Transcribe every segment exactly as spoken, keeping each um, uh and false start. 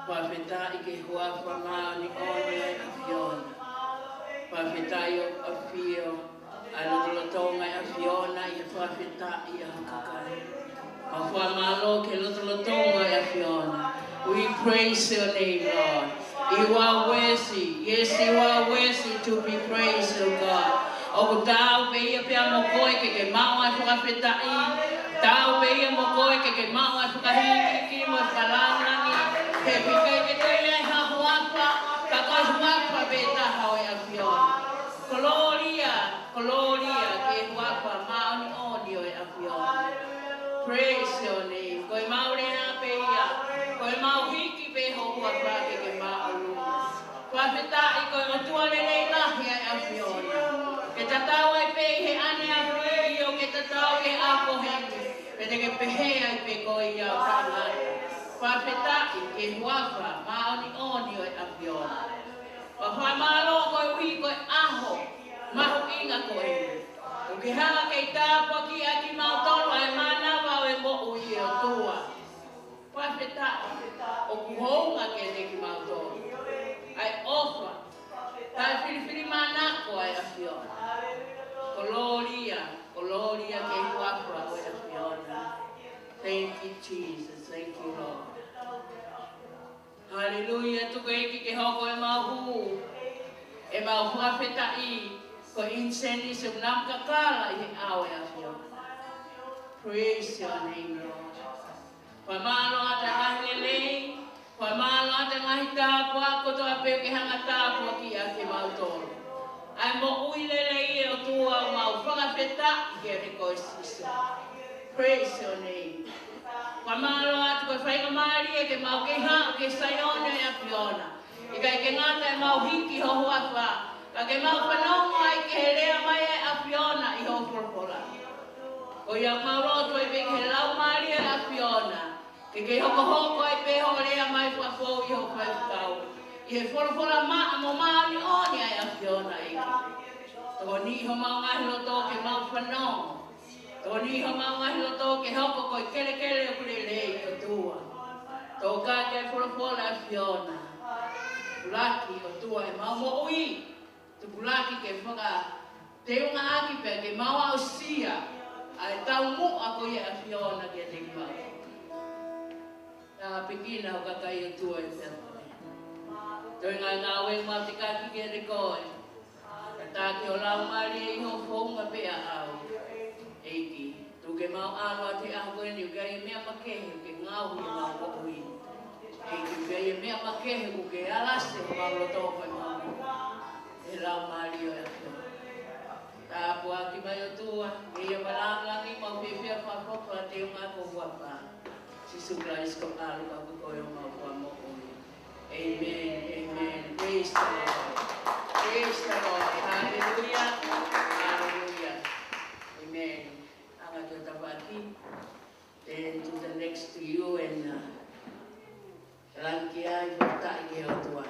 Fakafetaʻi ki he huafa māʻoniʻoni ʻo e ʻAfiona. Fakafetaʻi ʻoku ʻafio ʻa e lotolotonga ʻo e ʻAfiona ʻi he fakafetaʻi ʻa e kakai. Mau fakamālō ki he lotolotonga ʻo e ʻAfiona. We praise your name, Lord. You are worthy. Yes, you are worthy to be praised, O God. ʻOku taau pē ia pea mo koe ke ke maʻu ʻa e fakafetaʻi. Taau pē ia mo koe ke ke maʻu ʻa e fakahīkihiki mo e fakalāngilangi. He ʻikai ke toe ʻi ai ha huafa, ka ko e huafa pē taha ʻo e ʻAfiona. Kolōlia, kolōlia ki he huafa māʻoniʻoni ʻo e ʻAfiona. Praise your name. Ko ʻemau lea pē ia, ko ʻemau hiki pē ho huafa ke ke māʻolunga. Fakafetaʻi ko e ʻOtua lelei lahi ʻa e ʻAfiona. Ke tatau ai pē ʻi he ʻaneafi, ʻio ke tatau ʻi he ʻaho ko eni. Pea te ke pehē ai pē ko ia ʻo taʻengata. Fakafetaʻi ki he huafa māʻoniʻoni ʻo e ʻAfiona. Mau fakamālō koeʻuhi ko e ʻaho mahuʻinga ko eni. ʻOku ke hanga kei tāpuakiʻi ʻa kimautolu ʻa e mānava ʻo e moʻui, ʻe ʻOtua. Fakafetaʻi ʻoku hounga kiate kimautolu ʻa e ʻofa, ʻa e filifilimānako ʻa e ʻAfiona. Kolōlia, kolōlia ki he huafa ʻo e ʻAfiona. Thank you, Jesus. Thank you, Lord. Haleluia, tuku ʻEiki ke hoko ʻemau hū, ʻemau fakafetaʻi, ko e ʻinisēnisi ʻoku nau kakala ʻi he ʻao ʻo e ʻAfiona. Praise your name, Lord. Fakamālō atu ʻa e ngaahi lelei, fakamālō atu ʻa e ngaahi tāpuaki kotoa pē ʻoku ke hanga tāpuakiʻi ʻa kimautolu. ʻA e moʻui lelei ʻe ʻOtua ʻoku mau fakafetaʻi kiate koe Sīsū. Praise your name. Fakamālō atu ko e faingamālie ke mau kei haʻu ki Saione ʻo e ʻAfiona. ʻIkai ke ngata ʻemau hiki ho huafa, ka ke mau fanongo ai ki he lea mai ʻa e ʻAfiona ʻi ho folofola. Ko ia mau lotu ai pē ki he Laumālie ʻo e ʻAfiona. Ke ke hokohoko ai pē ho lea mai fakafou ʻi ho faifekau. ʻI he folofola maʻa mo māʻoniʻoni ʻa e ʻAfiona ʻEiki. Tokoniʻi homau ngaahi loto ke mau fanongo. Tokoniʻi homau ngaahi loto ke hoko ko e kelekele ʻoku lelei ʻOtua. Tokā ki he folofola ʻa e ʻAfiona. Tupulaki ʻOtua ʻemau moʻui. Tupulaki ke fakateungaʻaki pea ke mau aʻusia ʻa e taumuʻa ko ia ʻa e ʻAfiona kiate kimautolu. Tāpuekina ho kakai ʻOtua ʻi he ʻaho ni. Toe ngaahi ngāue mau tekaki kiate koe. Ka taki ho Laumālie ʻi ho founga pē ʻaʻau. ʻEiki, tuku ke mau ʻalu atu he ʻaho ko eni ʻoku ʻi ai e meʻa makehe ʻoku ke ngaohi ʻemau moʻui. ʻEiki, ʻoku ʻi ai e meʻa makehe ʻoku ke alasi homau loto mo ʻemau moʻui. ʻE Laumālie ʻo e ʻAfiona. Tāpuaki mai ʻOtua, ke ʻi ai e malanga ni mau fiefia fakafou ʻa e teunga ko e huafa. Sīsū Kalaisi ko e ʻAlo ka ko koe homau Fakamoʻui. Amen, amen. Praise the Lord. Praise the Lord. Hallelujah. Hallelujah. Amen. Hanga ki ho tafaʻaki. Then to the next to you and, uh, Langi ai, fakafetaʻi ki he ʻOtua.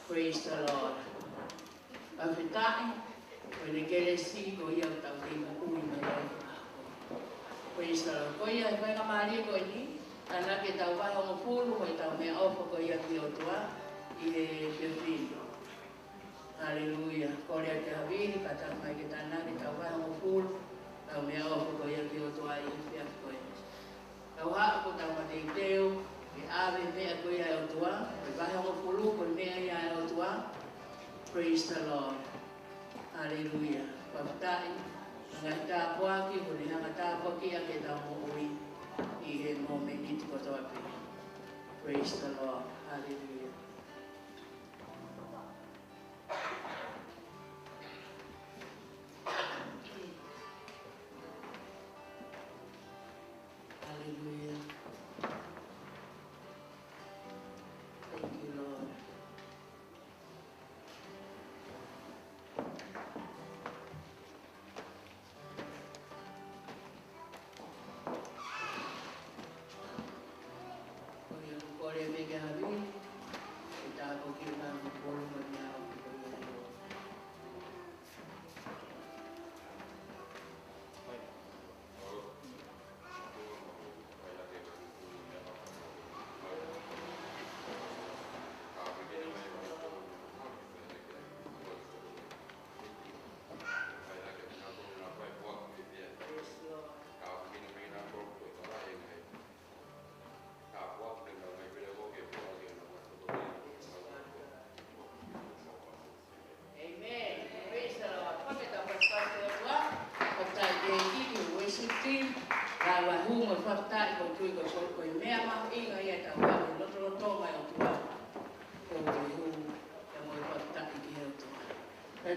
Praise the Lord. Fakafetaʻi, ko ʻene kelesi, ko ia ʻoku tau kei moʻui mai ai. Praise the Lord. Ko ia, he faingamālie ko eni, tānaki ʻetau vahe hongofulu, ko ʻetau meʻaʻofa ko ia ki he ʻOtua, ʻi he efiafi ni. Haleluia. Kole atu ki he havili, kātaki mai ke tānaki ʻetau vahe hongofulu, ʻetau meʻaʻofa ko ia ki he ʻOtua ʻi he efiafi ko eni. Tau haʻu ʻo tau mateuteu, ke ʻave e meʻa ko ia ʻa e ʻOtua, ko e vahe hongofulu, ko e meʻa ia ʻa e ʻOtua. Praise the Lord. Haleluia. Fakafetaʻi, ngaahi tāpuaki, kuo ne hanga tāpuakiʻi ʻaki ʻetau moʻui, ʻi he mōmeniti kotoa pē. Praise the Lord. Haleluia. Haleluia. Thank you, Lord. Ko ia ʻoku kole mai ki he havili, ke tāpuakiʻi mai ʻa e kolo mo e meʻaʻofa ko ia.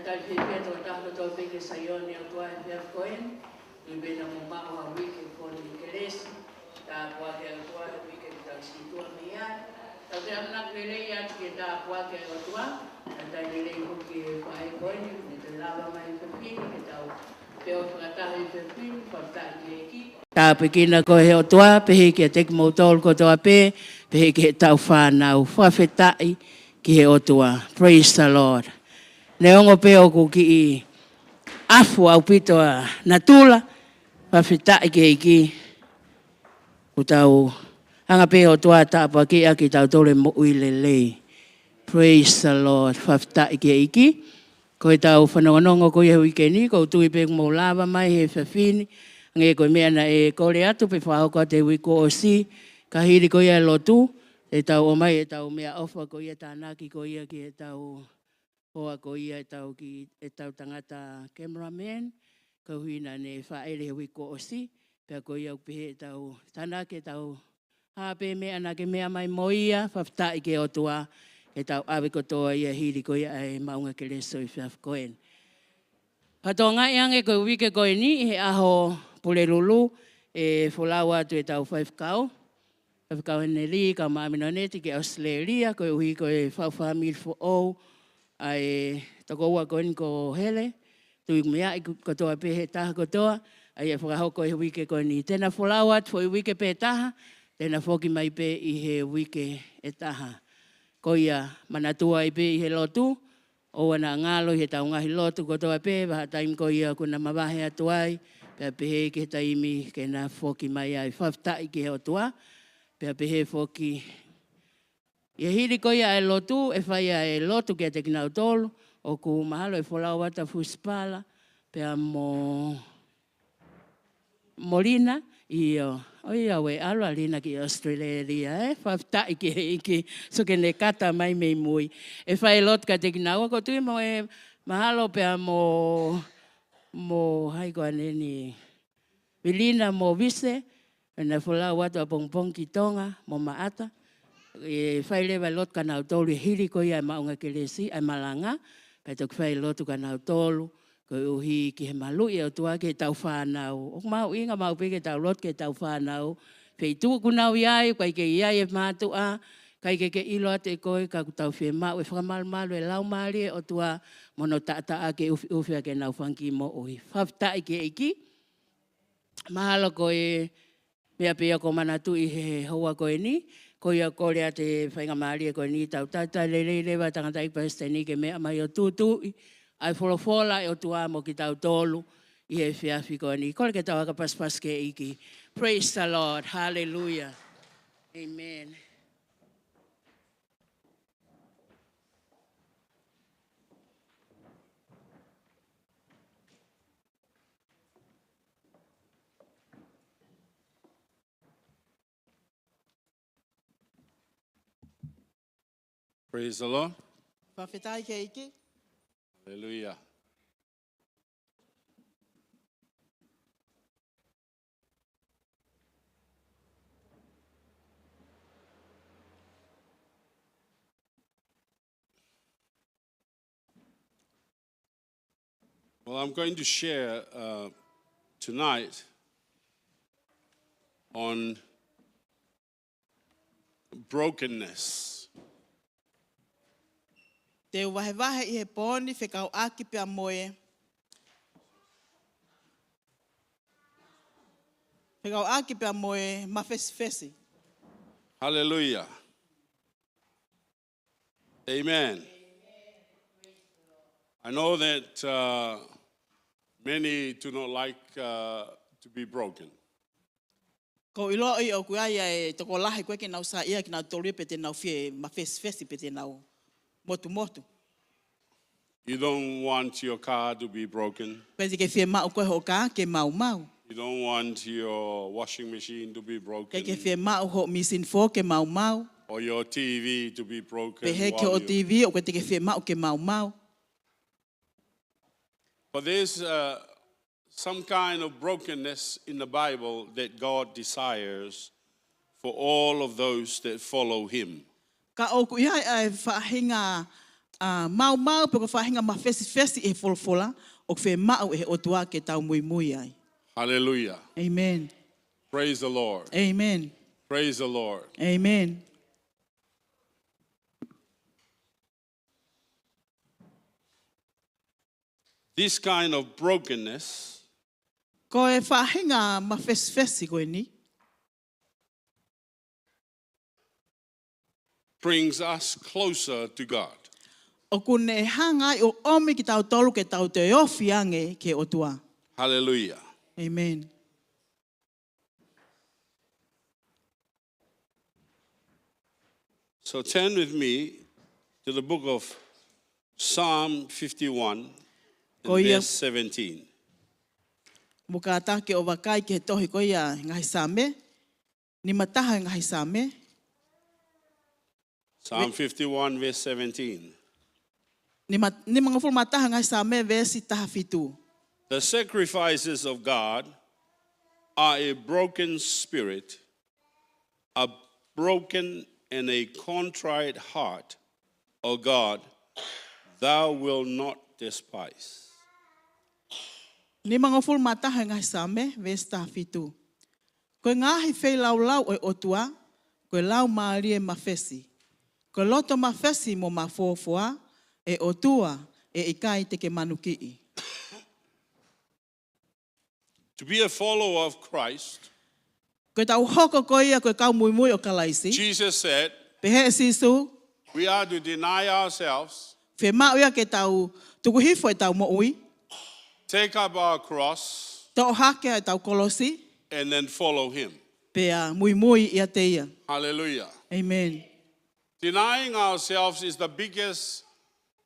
Talitali pē tō taha kotoa pē ki he Saione ʻo e ʻOtua he efiafi ko eni. Tui pē naʻa mou maʻu ha uike fuʻu kelesi. Tāpuaki ʻa e ʻOtua he uike kuo tau situʻa mei ai. Tau toe ʻamanaki lelei atu ki he tāpuaki ʻa e ʻOtua. Talitali lelei foki ki he faʻē ko eni, ne toe lava mai he efiafi ni, ke tau feohi fakataha he efiafi ni, fakafetaʻi ki he ʻEiki. Tāpuekina koe ʻe he ʻOtua, pehē kiate kimoutolu kotoa pē, pehē ki heʻetau fānau, fakafetaʻi ki he ʻOtua. Praise the Lord. Neongo pē ʻoku kiʻi ʻafu ʻaupito ʻa natula, fakafetaʻi ki he ʻEiki. Kuo tau hanga pē ʻe he ʻOtua ʻo tāpuakiʻi kitautolu ʻi he moʻui lelei. Praise the Lord. Fakafetaʻi ki he ʻEiki. Ko ʻetau fanongonongo ko ia he uike ni, ʻoku ou tui pē kuo mou lava mai he efiafi ni, hangē ko e meʻa naʻe kole atu pē fakahoko atu he uike kuo ʻosi, ka hili ko ia e lotu, ʻe tau ʻomai ʻetau meʻaʻofa ko ia tānaki ko ia ki heʻetau hoa ko ia ʻetau ki, ʻetau tangata cameraman, koeʻuhi naʻa ne fāʻele he uike kuo ʻosi, pea ko ia ʻoku pehē ʻetau tānaki ʻetau hā pē meʻa naʻa ke meʻa mai mo ia, fakafetaʻi ki he ʻOtua, ke tau ʻave kotoa ia hili ko ia ʻa e maʻunga kelesi ʻo e efiafi ko eni. Fakatokangaʻi ange ko e uike ko eni ʻi he ʻaho Pulelulu, ʻe folau atu ʻetau faifekau, Faifekau Heneli, kau Māmani Noneti ki ʻAositelēlia, koeʻuhi ko e faʻu fāmili foʻou ʻa e tokoua ko eni ko Hele, tui ʻoku meaʻi kotoa pē ʻe he taha kotoa, ʻa ia ʻe fakahoko he uike ko eni. Te na folau atu foʻi uike pē taha, te na foki mai pē ʻi he uike ʻe taha. Ko ia, manatua ai pē ʻi he lotu, ʻoua naʻa ngalo ʻi heʻetau ngaahi lotu kotoa pē, vahaʻa taimi ko ia kuo na mavahe atu ai, pea pehē ki he taimi ke na foki mai ai, fakafetaʻi ki he ʻOtua, pea pehē foki ʻi he hili ko ia ʻa e lotu, ʻe fai ʻa e lotu kiate kinautolu, ʻoku mahalo ʻe folau atu ʻa Fusipala, pea mo, mo Lina, ʻio, ʻoiauē, ʻalu ʻa Lina ki ʻAositelēlia, ē, fakafetaʻi ki he ʻEiki, so ke ne kata mai mei mui. ʻE fai e lotu kiate kinaua, ʻoku ou tui mo e mahalo pea mo, mo hai ko ʻaneni, Vilina mo Vise, ʻe na folau atu ʻapongipongi ki Tonga, mo Maʻata. ʻE fai leva e lotu kia nautolu ʻi he hili ko ia ʻa e maʻunga kelesi, ʻa e malanga, pea toki fai e lotu kia nautolu, koeʻuhi ki he maluʻi ʻa e ʻOtua ki heʻetau fānau. ʻOku mahuʻinga maʻu pē ke tau lotu ki heʻetau fānau. Feituʻu ʻoku nau ʻi ai, ʻikai ke ʻi ai e mātuʻa, ʻikai ke ke ʻilo atu ʻe koe, ka ʻoku tau fiemaʻu e fakamalumalu e Laumālie ʻo e ʻOtua, mo hono taʻataʻa ke ʻufiʻufi ʻaki ʻenau fanga kiʻi moʻui. Fakafetaʻi ki he ʻEiki. Mahalo ko e meʻa pē ia ʻoku ou manatuʻi he houa ko eni, ko ia ʻoku ou kole atu ʻe he faingamālie ko eni, tau talitali lelei leva tangataʻeiki palesiteni ke meʻa mai ʻo tūtuuʻi ʻa e folofola ʻa e ʻOtua mo kitautolu ʻi he efiafi ko eni. Kole ke tau aka pasipasi ki he ʻEiki. Praise the Lord. Hallelujah. Amen. Praise the Lord. Fakafetaʻi ki he ʻEiki. Hallelujah. Well, I'm going to share uh, tonight on brokenness. Te u vahevahe ʻi he pō ni fekauʻaki pea mo e, fekauʻaki pea mo e mafesifesi. Hallelujah. Amen. I know that uh, many do not like uh, to be broken. ʻOku ou ʻiloʻi ʻoku ʻi ai e tokolahi ʻoku ʻikai ke nau saiʻia kinautolu ia pe te nau fie mafesifesi pe te nau motumotu. You don't want your car to be broken. Pe te ke fiemaʻu koe hoʻo kā ke maumau. You don't want your washing machine to be broken. Pe ke fiemaʻu hoʻo mīsini fō ke maumau. Or your T V to be broken. Pe he ke hoʻo T V ʻoku ʻikai te ke fiemaʻu ke maumau. But there's uh, some kind of brokenness in the Bible that God desires for all of those that follow him. Ka ʻoku ʻi ai ʻa e faʻahinga ʻa, maumau pe ko e faʻahinga mafesifesi ʻi he folofola ʻoku fiemaʻu ʻe he ʻOtua ke tau muimui ai. Hallelujah. Amen. Praise the Lord. Amen. Praise the Lord. Amen. This kind of brokenness Ko e faʻahinga mafesifesi ko eni brings us closer to God. ʻOku ne hanga ai ʻo ʻomi kitautolu ke tau toe ofi ange ki he ʻOtua. Hallelujah. Amen. So turn with me to the book of Psalm fifty-one and Ko ia verse seventeen. Mou kātaki ʻo vakai ki he tohi ko ia Ngaahi Saame, nima taha Ngaahi Saame. Psalm fifty-one, verse seventeen. Nima, nimangofulu mā taha Ngaahi Saame, veesi taha fitu. The sacrifices of God are a broken spirit, a broken and a contrite heart, O God, thou wilt not despise. Nimangofulu mā taha Ngaahi Saame, veesi taha fitu. Ko e ngaahi feilaulau ʻo e ʻOtua, ko e laumālie mafesi. Ko e loto mafesi mo mafofoa, ʻe ʻOtua, ʻe ʻikai te ke manukiʻi. To be a follower of Christ, Ko ʻetau hoko ko ia ko e kau muimui ʻo Kalaisi. Jesus said, Pehē ʻe Sīsū, we are to deny ourselves, Fiemaʻu ia ke tau tuku hifo ʻetau moʻui, take up our cross, toʻo hake ʻetau kolosi, and then follow him. Pea muimui ʻiate ia. Hallelujah. Amen. Denying ourselves is the biggest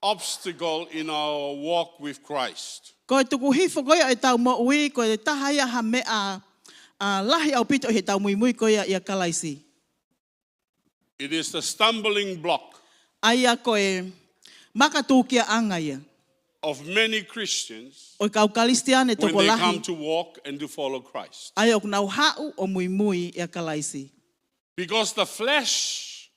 obstacle in our walk with Christ. Ko e tuku hifo ko ia ʻetau moʻui, ko e taha ia ha meʻa, ʻa, lahi ʻaupito ʻi heʻetau muimui ko ia ʻia Kalaisi. It is the stumbling block ʻA ia ko e makatūkiaʻanga ia of many Christians ʻo e kau Kalisitiane when they come tokolahi to walk and to follow Christ. ʻA ia ʻoku nau haʻu ʻo muimui ʻia Kalaisi. Because the flesh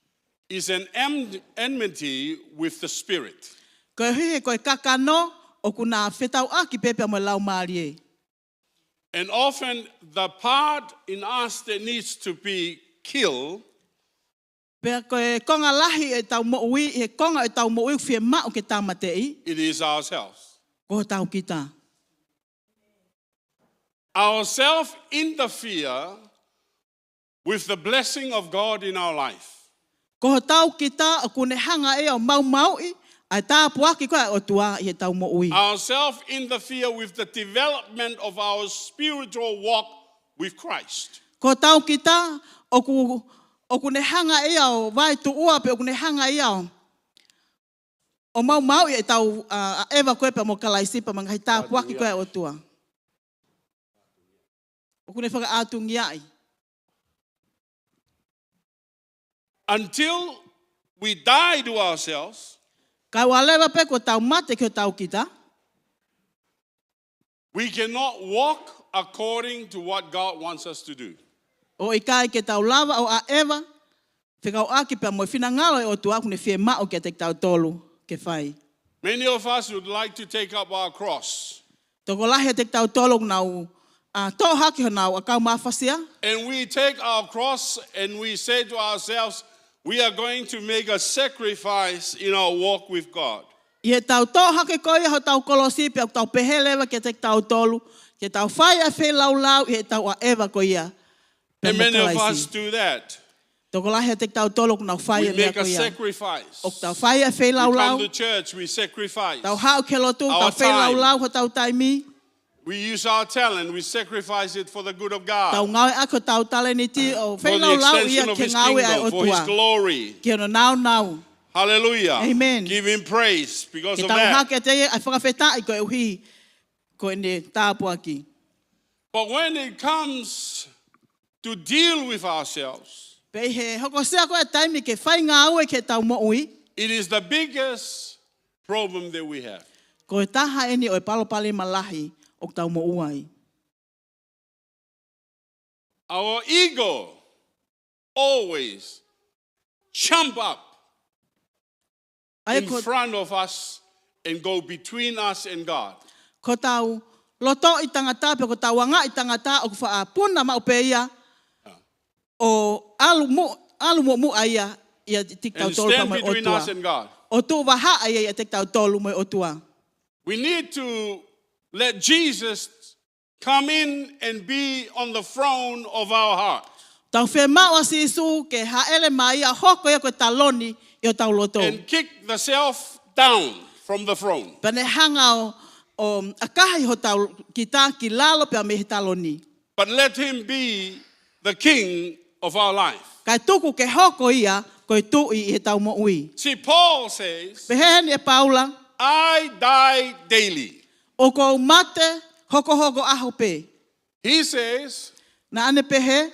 is an em-, enmity with the spirit. Koeʻuhi he ko e kakano ʻoku na fetauʻaki pē pea mo e laumālie. And often the part in us that needs to be killed, Pea ko e konga lahi ʻetau moʻui, he konga ʻetau moʻui ʻoku fiemaʻu ke tāmateʻi, it is ourselves. Ko hotau kita. Ourselves interfere with the blessing of God in our life. Ko hotau kita ʻoku ne hanga ʻe ia ʻo maumauʻi ʻa e tāpuaki ko ia ʻa e ʻOtua ʻi heʻetau moʻui. Ourselves interfere with the development of our spiritual walk with Christ. Ko hotau kita ʻoku, ʻoku ne hanga ʻe ia ʻo vaetuʻua pe ʻoku ne hanga ʻe ia ʻo, ʻo maumauʻi ʻetau, ʻa, ʻaʻeva ko ia pea mo Kalaisi pea mo e ngaahi tāpuaki ko ia ʻa e ʻOtua. ʻOku ne fakaʻātungiaʻi. Until we die to ourselves, Kae ʻoua leva pē kuo tau mate ki hotau kita, we cannot walk according to what God wants us to do. ʻo ʻikai ke tau lava ʻo ʻaʻeva fekauʻaki pea mo e finangalo ʻo e ʻOtua ʻoku ne fiemaʻu kiate kitautolu ke fai. Many of us would like to take up our cross. Tokolahi ʻiate kitautolu ʻoku nau, ʻa, toʻo hake honau ʻakau mafasia. And we take our cross and we say to ourselves, we are going to make a sacrifice in our walk with God. ʻI heʻetau toʻo hake ko ia hotau kolosi pea ʻoku tau pehē leva kiate kitautolu ke tau fai ʻa e feilaulau ʻi heʻetau ʻaʻeva ko ia pea mo Kalaisi. And many of us do that. Tokolahi ʻiate kitautolu ʻoku nau fai ʻa e meʻa ko ia. We make a sacrifice. ʻOku tau fai ʻa e feilaulau. We come to church, we sacrifice. Tau haʻu ki he lotu, tau feilaulau hotau taimi. Our time. We use our talent, we sacrifice it for the good of God. Tau ngāueʻaki hotau talēniti ʻo feilaulau ia ki he ngāue ʻa e ʻOtua. For the extension of his kingdom, for his glory. Ki hono nāunau. Hallelujah. Amen. Give him praise because of that. Ke tau hake ʻiate ia ʻa e fakafetaʻi koeʻuhi ko ʻene tāpuaki. But when it comes to deal with ourselves, Pea ʻi he hokosia ko ia e taimi ke fai ngāue ki heʻetau moʻui, it is the biggest problem that we have. Ko e taha eni ʻo e palopalema lahi ʻoku tau moʻua ai. Our ego always jump up ʻA ia in ko front of us and go between us and God. Ko hotau lotoʻi tangata pe ko hotau angaʻi tangata ʻoku faʻa puna maʻu pē ia ʻo ʻalu mu-, ʻalu muʻomuʻa ia ʻiate kitautolu pea mo e ʻOtua. And stand between us and God. ʻO tuʻu vahaʻa ia ʻiate kitautolu mo e ʻOtua. We need to let Jesus come in and be on the throne of our heart. Tau fiemaʻu ʻa Sīsū ke hāʻele mai ia ʻo hoko ia ko e taloni ʻi hotau loto. And kick the self down from the throne. Pea ne hanga ʻo, ʻo ʻakahi hotau kita ki lalo pea mei he taloni. But let him be the king of our life. Kae tuku ke hoko ia ko e tuʻi ʻi heʻetau moʻui. See, Paul says, Pehē heni ʻe Paula, "I die daily." ʻOku ou mate hokohoko ʻaho pē. He says, Naʻa ne pehē,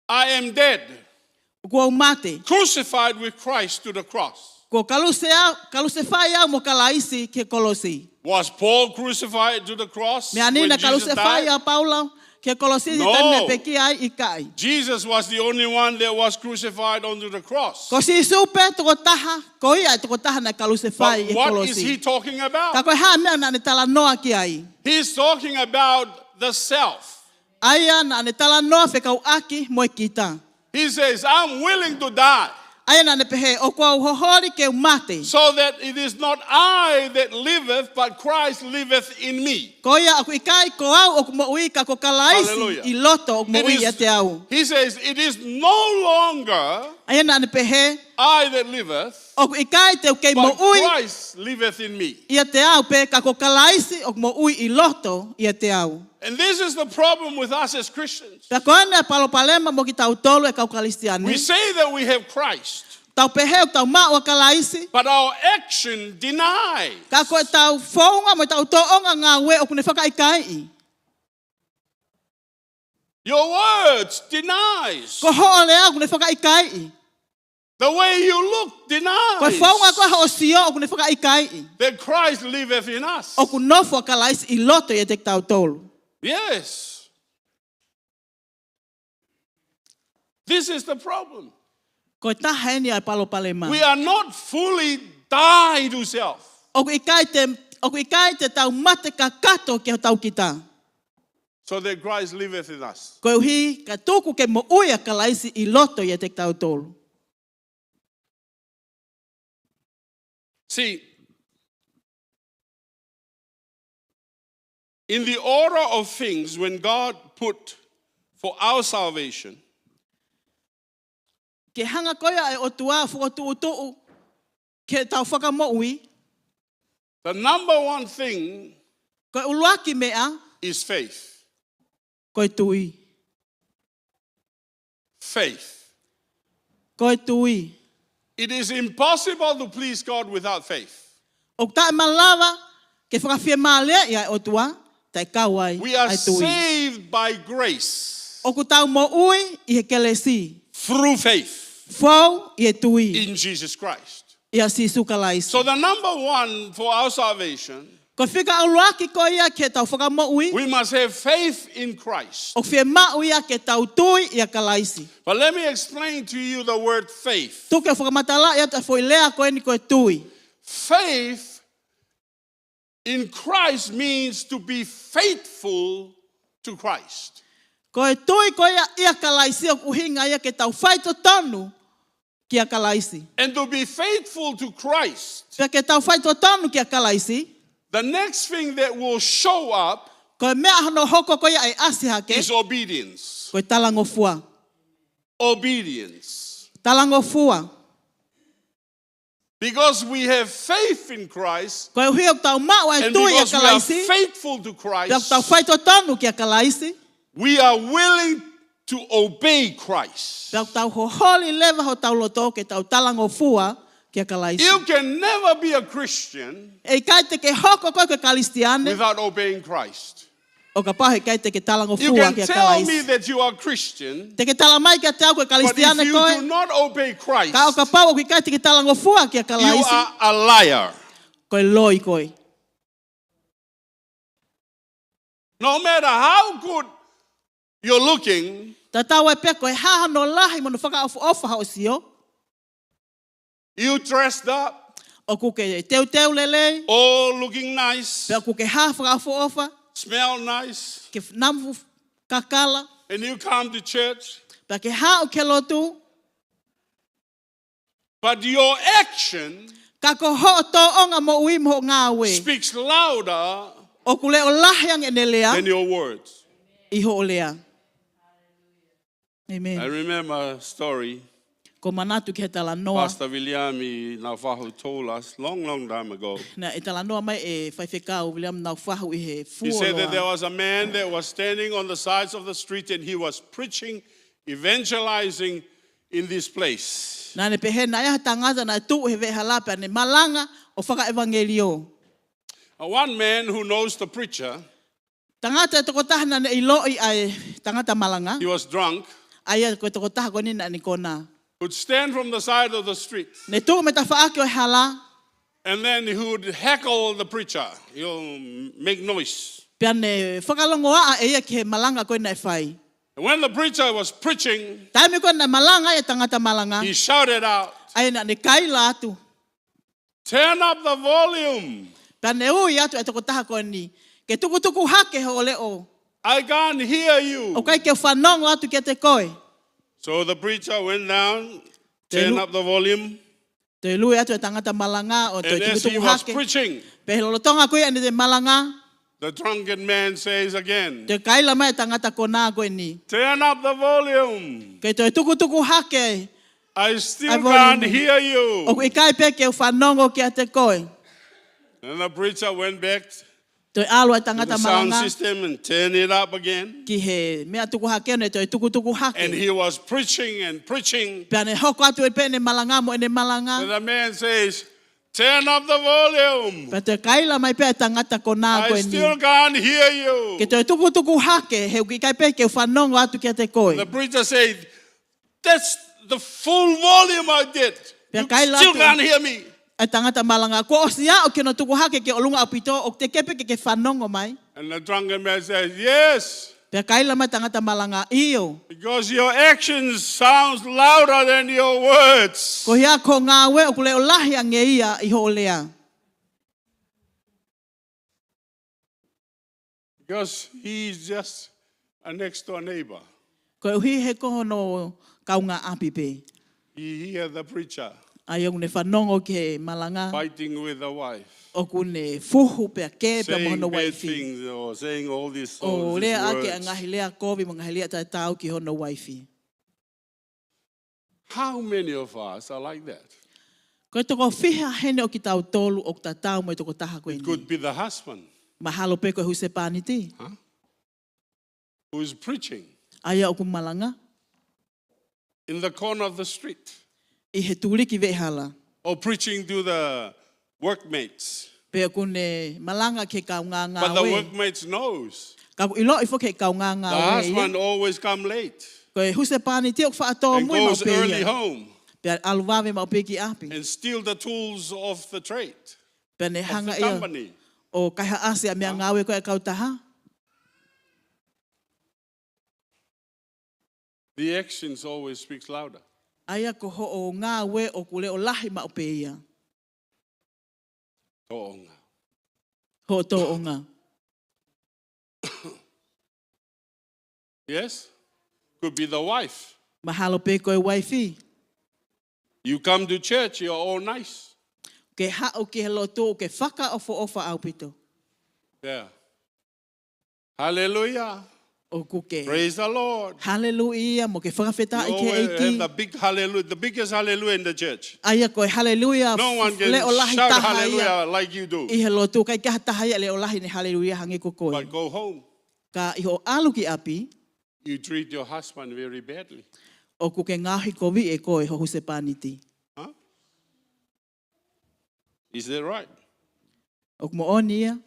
"I am dead, ʻOku ou mate. crucified with Christ to the cross." Kuo kalusea-, kalusefai au mo Kalaisi ki he kolosi. Was Paul crucified to the cross when Jesus died? Meʻa ni naʻe kalusefai ʻa Paula ki he kolosi he taimi naʻe pekia ai? No. ʻIkai. Jesus was the only one that was crucified onto the cross. Ko Sīsū pē tokotaha, ko ia e tokotaha naʻe kalusefai he kolosi. But what is he talking about? Ka ko e hā e meʻa naʻa ne talanoa ki ai? He's talking about the self. ʻA ia naʻa ne talanoa fekauʻaki mo e kita. He says, "I'm willing to die." ʻA ia naʻa ne pehē, ʻOku ou hoholi ke u mate. "So that it is not I that liveth, but Christ liveth in me." Ko ia ʻoku ʻikai ko au ʻoku moʻui ka ko Kalaisi Hallelujah. ʻi loto ʻoku moʻui ʻiate au. It is, he says, "It is no longer ʻA ia naʻa ne pehē, I that liveth, ʻOku ʻikai te u kei but moʻui Christ liveth in me." ʻiate au pē ka ko Kalaisi ʻoku moʻui ʻi loto ʻiate au. And this is the problem with us as Christians. Pea ko ena e palopalema mo kitautolu e kau Kalisitiane. We say that we have Christ, Tau pehē ʻoku tau maʻu ʻa Kalaisi. but our action denies. Ka ko ʻetau founga mo ʻetau tōʻonga ngāue ʻoku ne fakaʻikaiʻi. Your words denies. Ko hoʻo lea ʻoku ne fakaʻikaiʻi. The way you look denies Ko e founga ko ē hoʻo sio ʻoku ne fakaʻikaiʻi. that Christ liveth in us. ʻOku nofo ʻa Kalaisi ʻi loto ʻiate kitautolu. Yes. This is the problem. Ko e taha eni ʻa e palopalema. We are not fully die to self. ʻOku ʻikai te, ʻoku ʻikai te tau mate kakato ki hotau kita. So that Christ liveth in us. Koeʻuhi ka tuku ke moʻui ʻa Kalaisi ʻi loto ʻiate kitautolu. See, in the order of things, when God put for our salvation, Ke hanga ko ia ʻe he ʻOtua ʻo fokotuʻutuʻu ke tau fakamoʻui, the number one thing Ko e ʻuluaki meʻa is faith. Ko e tui. Faith. Ko e tui. It is impossible to please God without faith. ʻOku taʻemalava ke fakafiemālieʻi ʻa e ʻOtua taʻe kau ai ʻa e tui. We are saved by grace. ʻOku tau moʻui ʻi he kelesi. Through faith. Fou ʻi he tui. In Jesus Christ. ʻIa Sīsū Kalaisi. So the number one for our salvation, Ko e fika ʻuluaki ko ia ke tau fakamoʻui. We must have faith in Christ. ʻOku fiemaʻu ia ke tau tui ʻia Kalaisi. But let me explain to you the word faith. Tuku ke u fakamatalaʻi atu ʻa e foʻi lea ko eni ko e tui. Faith in Christ means to be faithful to Christ. Ko e tui ko ia ʻia Kalaisi ʻoku ʻuhinga ia ke tau faitotonu kia Kalaisi. And to be faithful to Christ, Pea ke tau faitotonu kia Kalaisi, the next thing that will show up Ko e meʻa hono hoko ko ia ʻe ʻasi hake is obedience. Ko e talangofua. Obedience. Talangofua. Because we have faith in Christ, Koeʻuhi ʻoku tau maʻu ʻa e and tui ʻia because we are Kalaisi, faithful to Christ, pea ʻoku tau faitotonu kia Kalaisi, we are willing to obey Christ. Pea ʻoku tau hoholi leva hotau loto ke tau talangofua kia Kalaisi. You can never be a Christian ʻE ʻikai te ke hoko koe ko e Kalisitiane without obeying Christ. ʻo kapau he ʻikai te ke talangofua kia Kalaisi. You can tell me that you are Christian, Te ke tala mai kiate au ko e Kalisitiane koe, but if you do not obey Christ, ka ʻo kapau ʻoku ʻikai te ke talangofua kia Kalaisi, you are a liar. Ko e loi koe. No matter how good you're looking, Tatau ai pē ko e hā hono lahi mo hono fakaʻofoʻofa hoʻo sio, you dressed up, ʻOku ke teuteu lelei. All looking nice. Pea ʻoku ke hā fakaʻofoʻofa. Smell nice. Ke f-, namu kakala. And you come to church. Pea ke haʻu ki he lotu. But your action Ka ko hoʻo tōʻonga moʻui mo hoʻo ngāue speaks louder ʻoku leʻo lahi ange ʻene lea than your words. ʻI hoʻo lea. Amen. I remember a story Ko u manatu ki he talanoa. Pastor Viliami Naufahu told us long, long time ago. Naʻe talanoa mai ʻe Faifekau Viliami Naufahu ʻi he fuoloa. He said that there was a man that was standing on the sides of the street and he was preaching, evangelizing in this place. Naʻá ne pehē naʻe ʻi ai ha tangata naʻe tuʻu he veʻehala pea ne malanga ʻo fakaʻevangelio. Uh, one man who knows the preacher, Tangata ʻe tokotaha naʻá ne ʻiloʻi ʻa e tangata malanga. He was drunk. ʻA ia ko e tokotaha ko eni naʻá ne konā. Would stand from the side of the street. Ne tuʻu mei tafaʻaki ʻo e hala. And then he would heckle the preacher. He'll make noise. Pea ne fakalongoaʻa ʻe ia ki he malanga ko ē naʻe fai. And when the preacher was preaching, Taimi ko ē naʻe malanga ai e tangata malanga. He shouted out, ʻA ia naʻá ne kaila atu. Turn up the volume. Pea ne ui atu e tokotaha ko eni, ke tukutuku hake hoʻo leʻo. I can't hear you. ʻOku ʻikai ke u fanongo atu kiate koe. So the preacher went down, Te lu- turn up the volume. Toe lue atu e tangata malanga ʻo toe tukutuku hake. And as he was preaching, Pea he lolotonga ko ia ʻene malanga, the drunken man says again, toe kaila mai e tangata konā ko eni, Turn up the volume. Ke toe tukutuku hake. I still can't hear you. ʻOku ʻikai pē ke u fanongo kiate koe. And the preacher went back Toe ʻalu e tangata malanga ki he meʻa tuku hake, ne toe tukutuku hake. And he was preaching and preaching. Pea ne hoko atu ʻene malanga mo ʻene malanga. And the man says, Turn up the volume. Pea toe kaila mai pē e tangata konā ko eni, I still can't hear you. Ke toe tukutuku hake, he ʻoku ʻikai pē ke u fanongo atu kiate koe. The preacher said, That's the full volume I did. You still can't hear me. Pea kaila atu e tangata malanga, kuo ʻosi aʻu ki hono tuku hake ki ʻolunga ʻaupito, ʻoku teʻeki pē ke ke fanongo mai. And the drunken man says, Yes. Pea kaila mai e tangata malanga, ʻIo. Because your actions sounds louder than your words. Koeʻuhi ko hoʻo ngāue ʻoku leʻo lahi ange ia ʻi hoʻo lea. Because he's just a next door neighbor. Koeʻuhi he ko hono kaungāʻapi pē. He hear the preacher ʻA ia ʻoku ne fanongo ki he malanga fighting with the wife, ʻoku ne fuhu pea kē pea mo hono uaifi, saying bad things or saying all this, all these words. ʻO lea ʻaki e ngaahi lea kovi mo e ngaahi lea taʻetaau ki hono uaifi. How many of us are like that? Ko e toko fiha heni ʻo kitautolu ʻoku tatau mo e tokotaha ko eni? It could be the husband. Mahalo pē ko e husepāniti. Huh? Who's preaching ʻA ia ʻoku malanga in the corner of the street ʻi he tuliki veʻehala. Or preaching to the workmates. Pe ʻoku ne malanga ki he kaungā ngāue. But the workmates knows. Ka ʻoku ʻiloʻi foki ʻe he kaungā ngāue ia. The husband always come late. Ko e husepāniti ʻoku faʻa tōmui maʻu pē ia. And goes early home. Pea ʻalu vave maʻu pē ki ʻapi. And steal the tools of the trade. Pea ne hanga ia ʻo kaihaʻasi ʻa e meʻangāue ko ē ʻa e kautaha. The actions always speaks louder. ʻA ia ko hoʻo ngāue ʻoku leʻo lahi maʻu pē ia. Tōʻonga. Hoʻo tōʻonga. Yes? Could be the wife. Mahalo pē ko e uaifi. You come to church, you're all nice. Ke haʻu ki he lotu, ke fakaʻofoʻofa ʻaupito. Yeah. Hallelujah. ʻOku ke. Praise the Lord. Haleluia, mo ke fakafetaʻi ki he ʻEiki. You always have the big hallelujah, the biggest hallelujah in the church. ʻA ia ko e haleluia leʻo lahi taha ia. No one can shout hallelujah like you do. ʻI he lotu, ʻikai ke ʻi ai ha taha ia leʻo lahi ʻene haleluia hangē ko koe. But go home. Ka ʻi hoʻo ʻalu ki ʻapi, you treat your husband very badly. ʻOku ke ngaohi koviʻi ʻe koe ho husepāniti. Huh? Is that right? ʻOku moʻoni ia?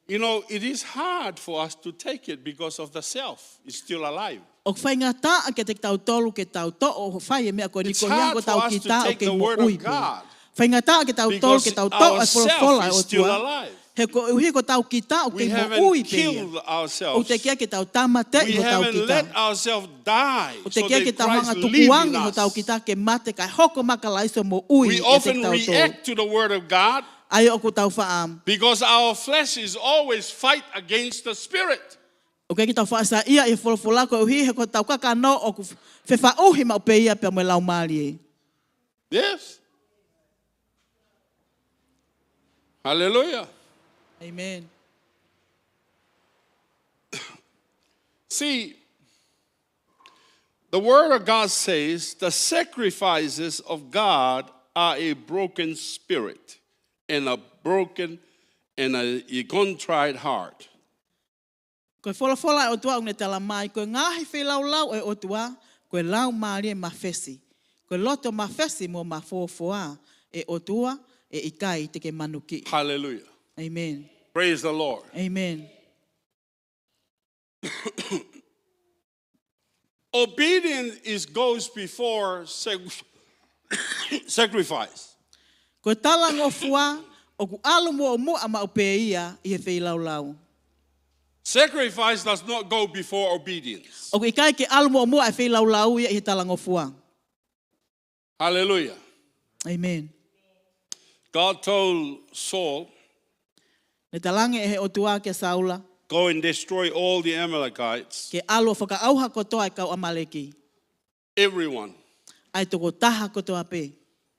You know, it is hard for us to take it because of the self is still alive. ʻOku faingataʻa kiate kitautolu ke tau toʻo ʻo fai e meʻa ko eni koeʻuhi ko hotau kita ʻoku kei moʻui pē. It's hard for us to take the word of God because our self is still alive. Faingataʻa ke tau toʻo, ke tau toʻo e folofola ʻa e ʻOtua. He koeʻuhi ko hotau kita ʻoku kei moʻui pē ia. We haven't killed ourselves. ʻOku teʻeki ai ke tau tāmateʻi hotau kita. We haven't let ourselves die so that Christ live in us. ʻOku teʻeki ai ke tau hanga tukuange hotau kita ke mate kae hoko mai ʻa Kalaisi ʻo moʻui ʻiate kitautolu. We often react to the word of God. ʻA ia ʻoku tau faʻa- Because our flesh is always fight against the spirit. ʻOku ʻikai ke tau faʻa saiʻia ʻi he folofola koeʻuhi he ko hotau kakano ʻoku fefaʻuhi maʻu pē ia pea mo e laumālie. Yes. Hallelujah. Amen. See, the word of God says the sacrifices of God are a broken spirit and a broken and a, a contrite heart. Ko e folofola ʻa e ʻOtua ʻoku ne tala mai, ko e ngaahi feilaulau ʻa e ʻOtua, ko e laumālie mafesi. Ko e loto mafesi mo mafofoa ʻa e ʻOtua, ʻe ʻikai te ke manukiʻi. Hallelujah. Amen. Praise the Lord. Amen. Obedience is goes before sac-, sacrifice. Ko e talangofua ʻoku ʻalu muʻomuʻa maʻu pē ia ʻi he feilaulau. Sacrifice does not go before obedience. ʻOku ʻikai ke ʻalu muʻomuʻa e feilaulau ia ʻi he talangofua. Hallelujah. Amen. God told Saul, Ne talaange ʻe he ʻOtua kia Saula, "Go and destroy all the Amalekites." Ke ʻalu ʻo fakaʻauha kotoa e kau ʻAmaleki. Everyone. ʻA e tokotaha kotoa pē.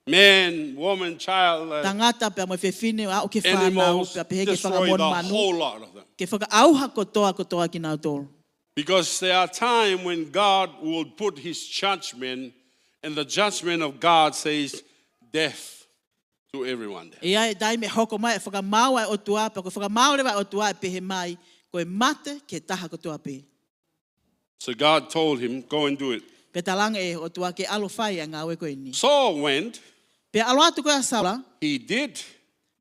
Man, woman, child, uh, Tangata pea mo e fefine, aʻu ki he fānau, animals, pea pehē ki he fanga monumanu. Destroy the whole lot of them. Ke fakaʻauha kotoa, kotoa kinautolu. Because there are times when God will put his judgment, and the judgment of God says death to everyone there. ʻE ʻi ai e taimi ʻe hoko mai e fakamaau ʻa e ʻOtua, pea ko e fakamaau leva ʻa e ʻOtua ʻe pehē mai, ko e mate ki he taha kotoa pē. So God told him, "Go and do it." Pea talaange ʻe he ʻOtua ke ʻalu ʻo fai ʻa e ngāue ko eni. Saul went. Pea ʻalu atu ko ia ʻa Saula. He did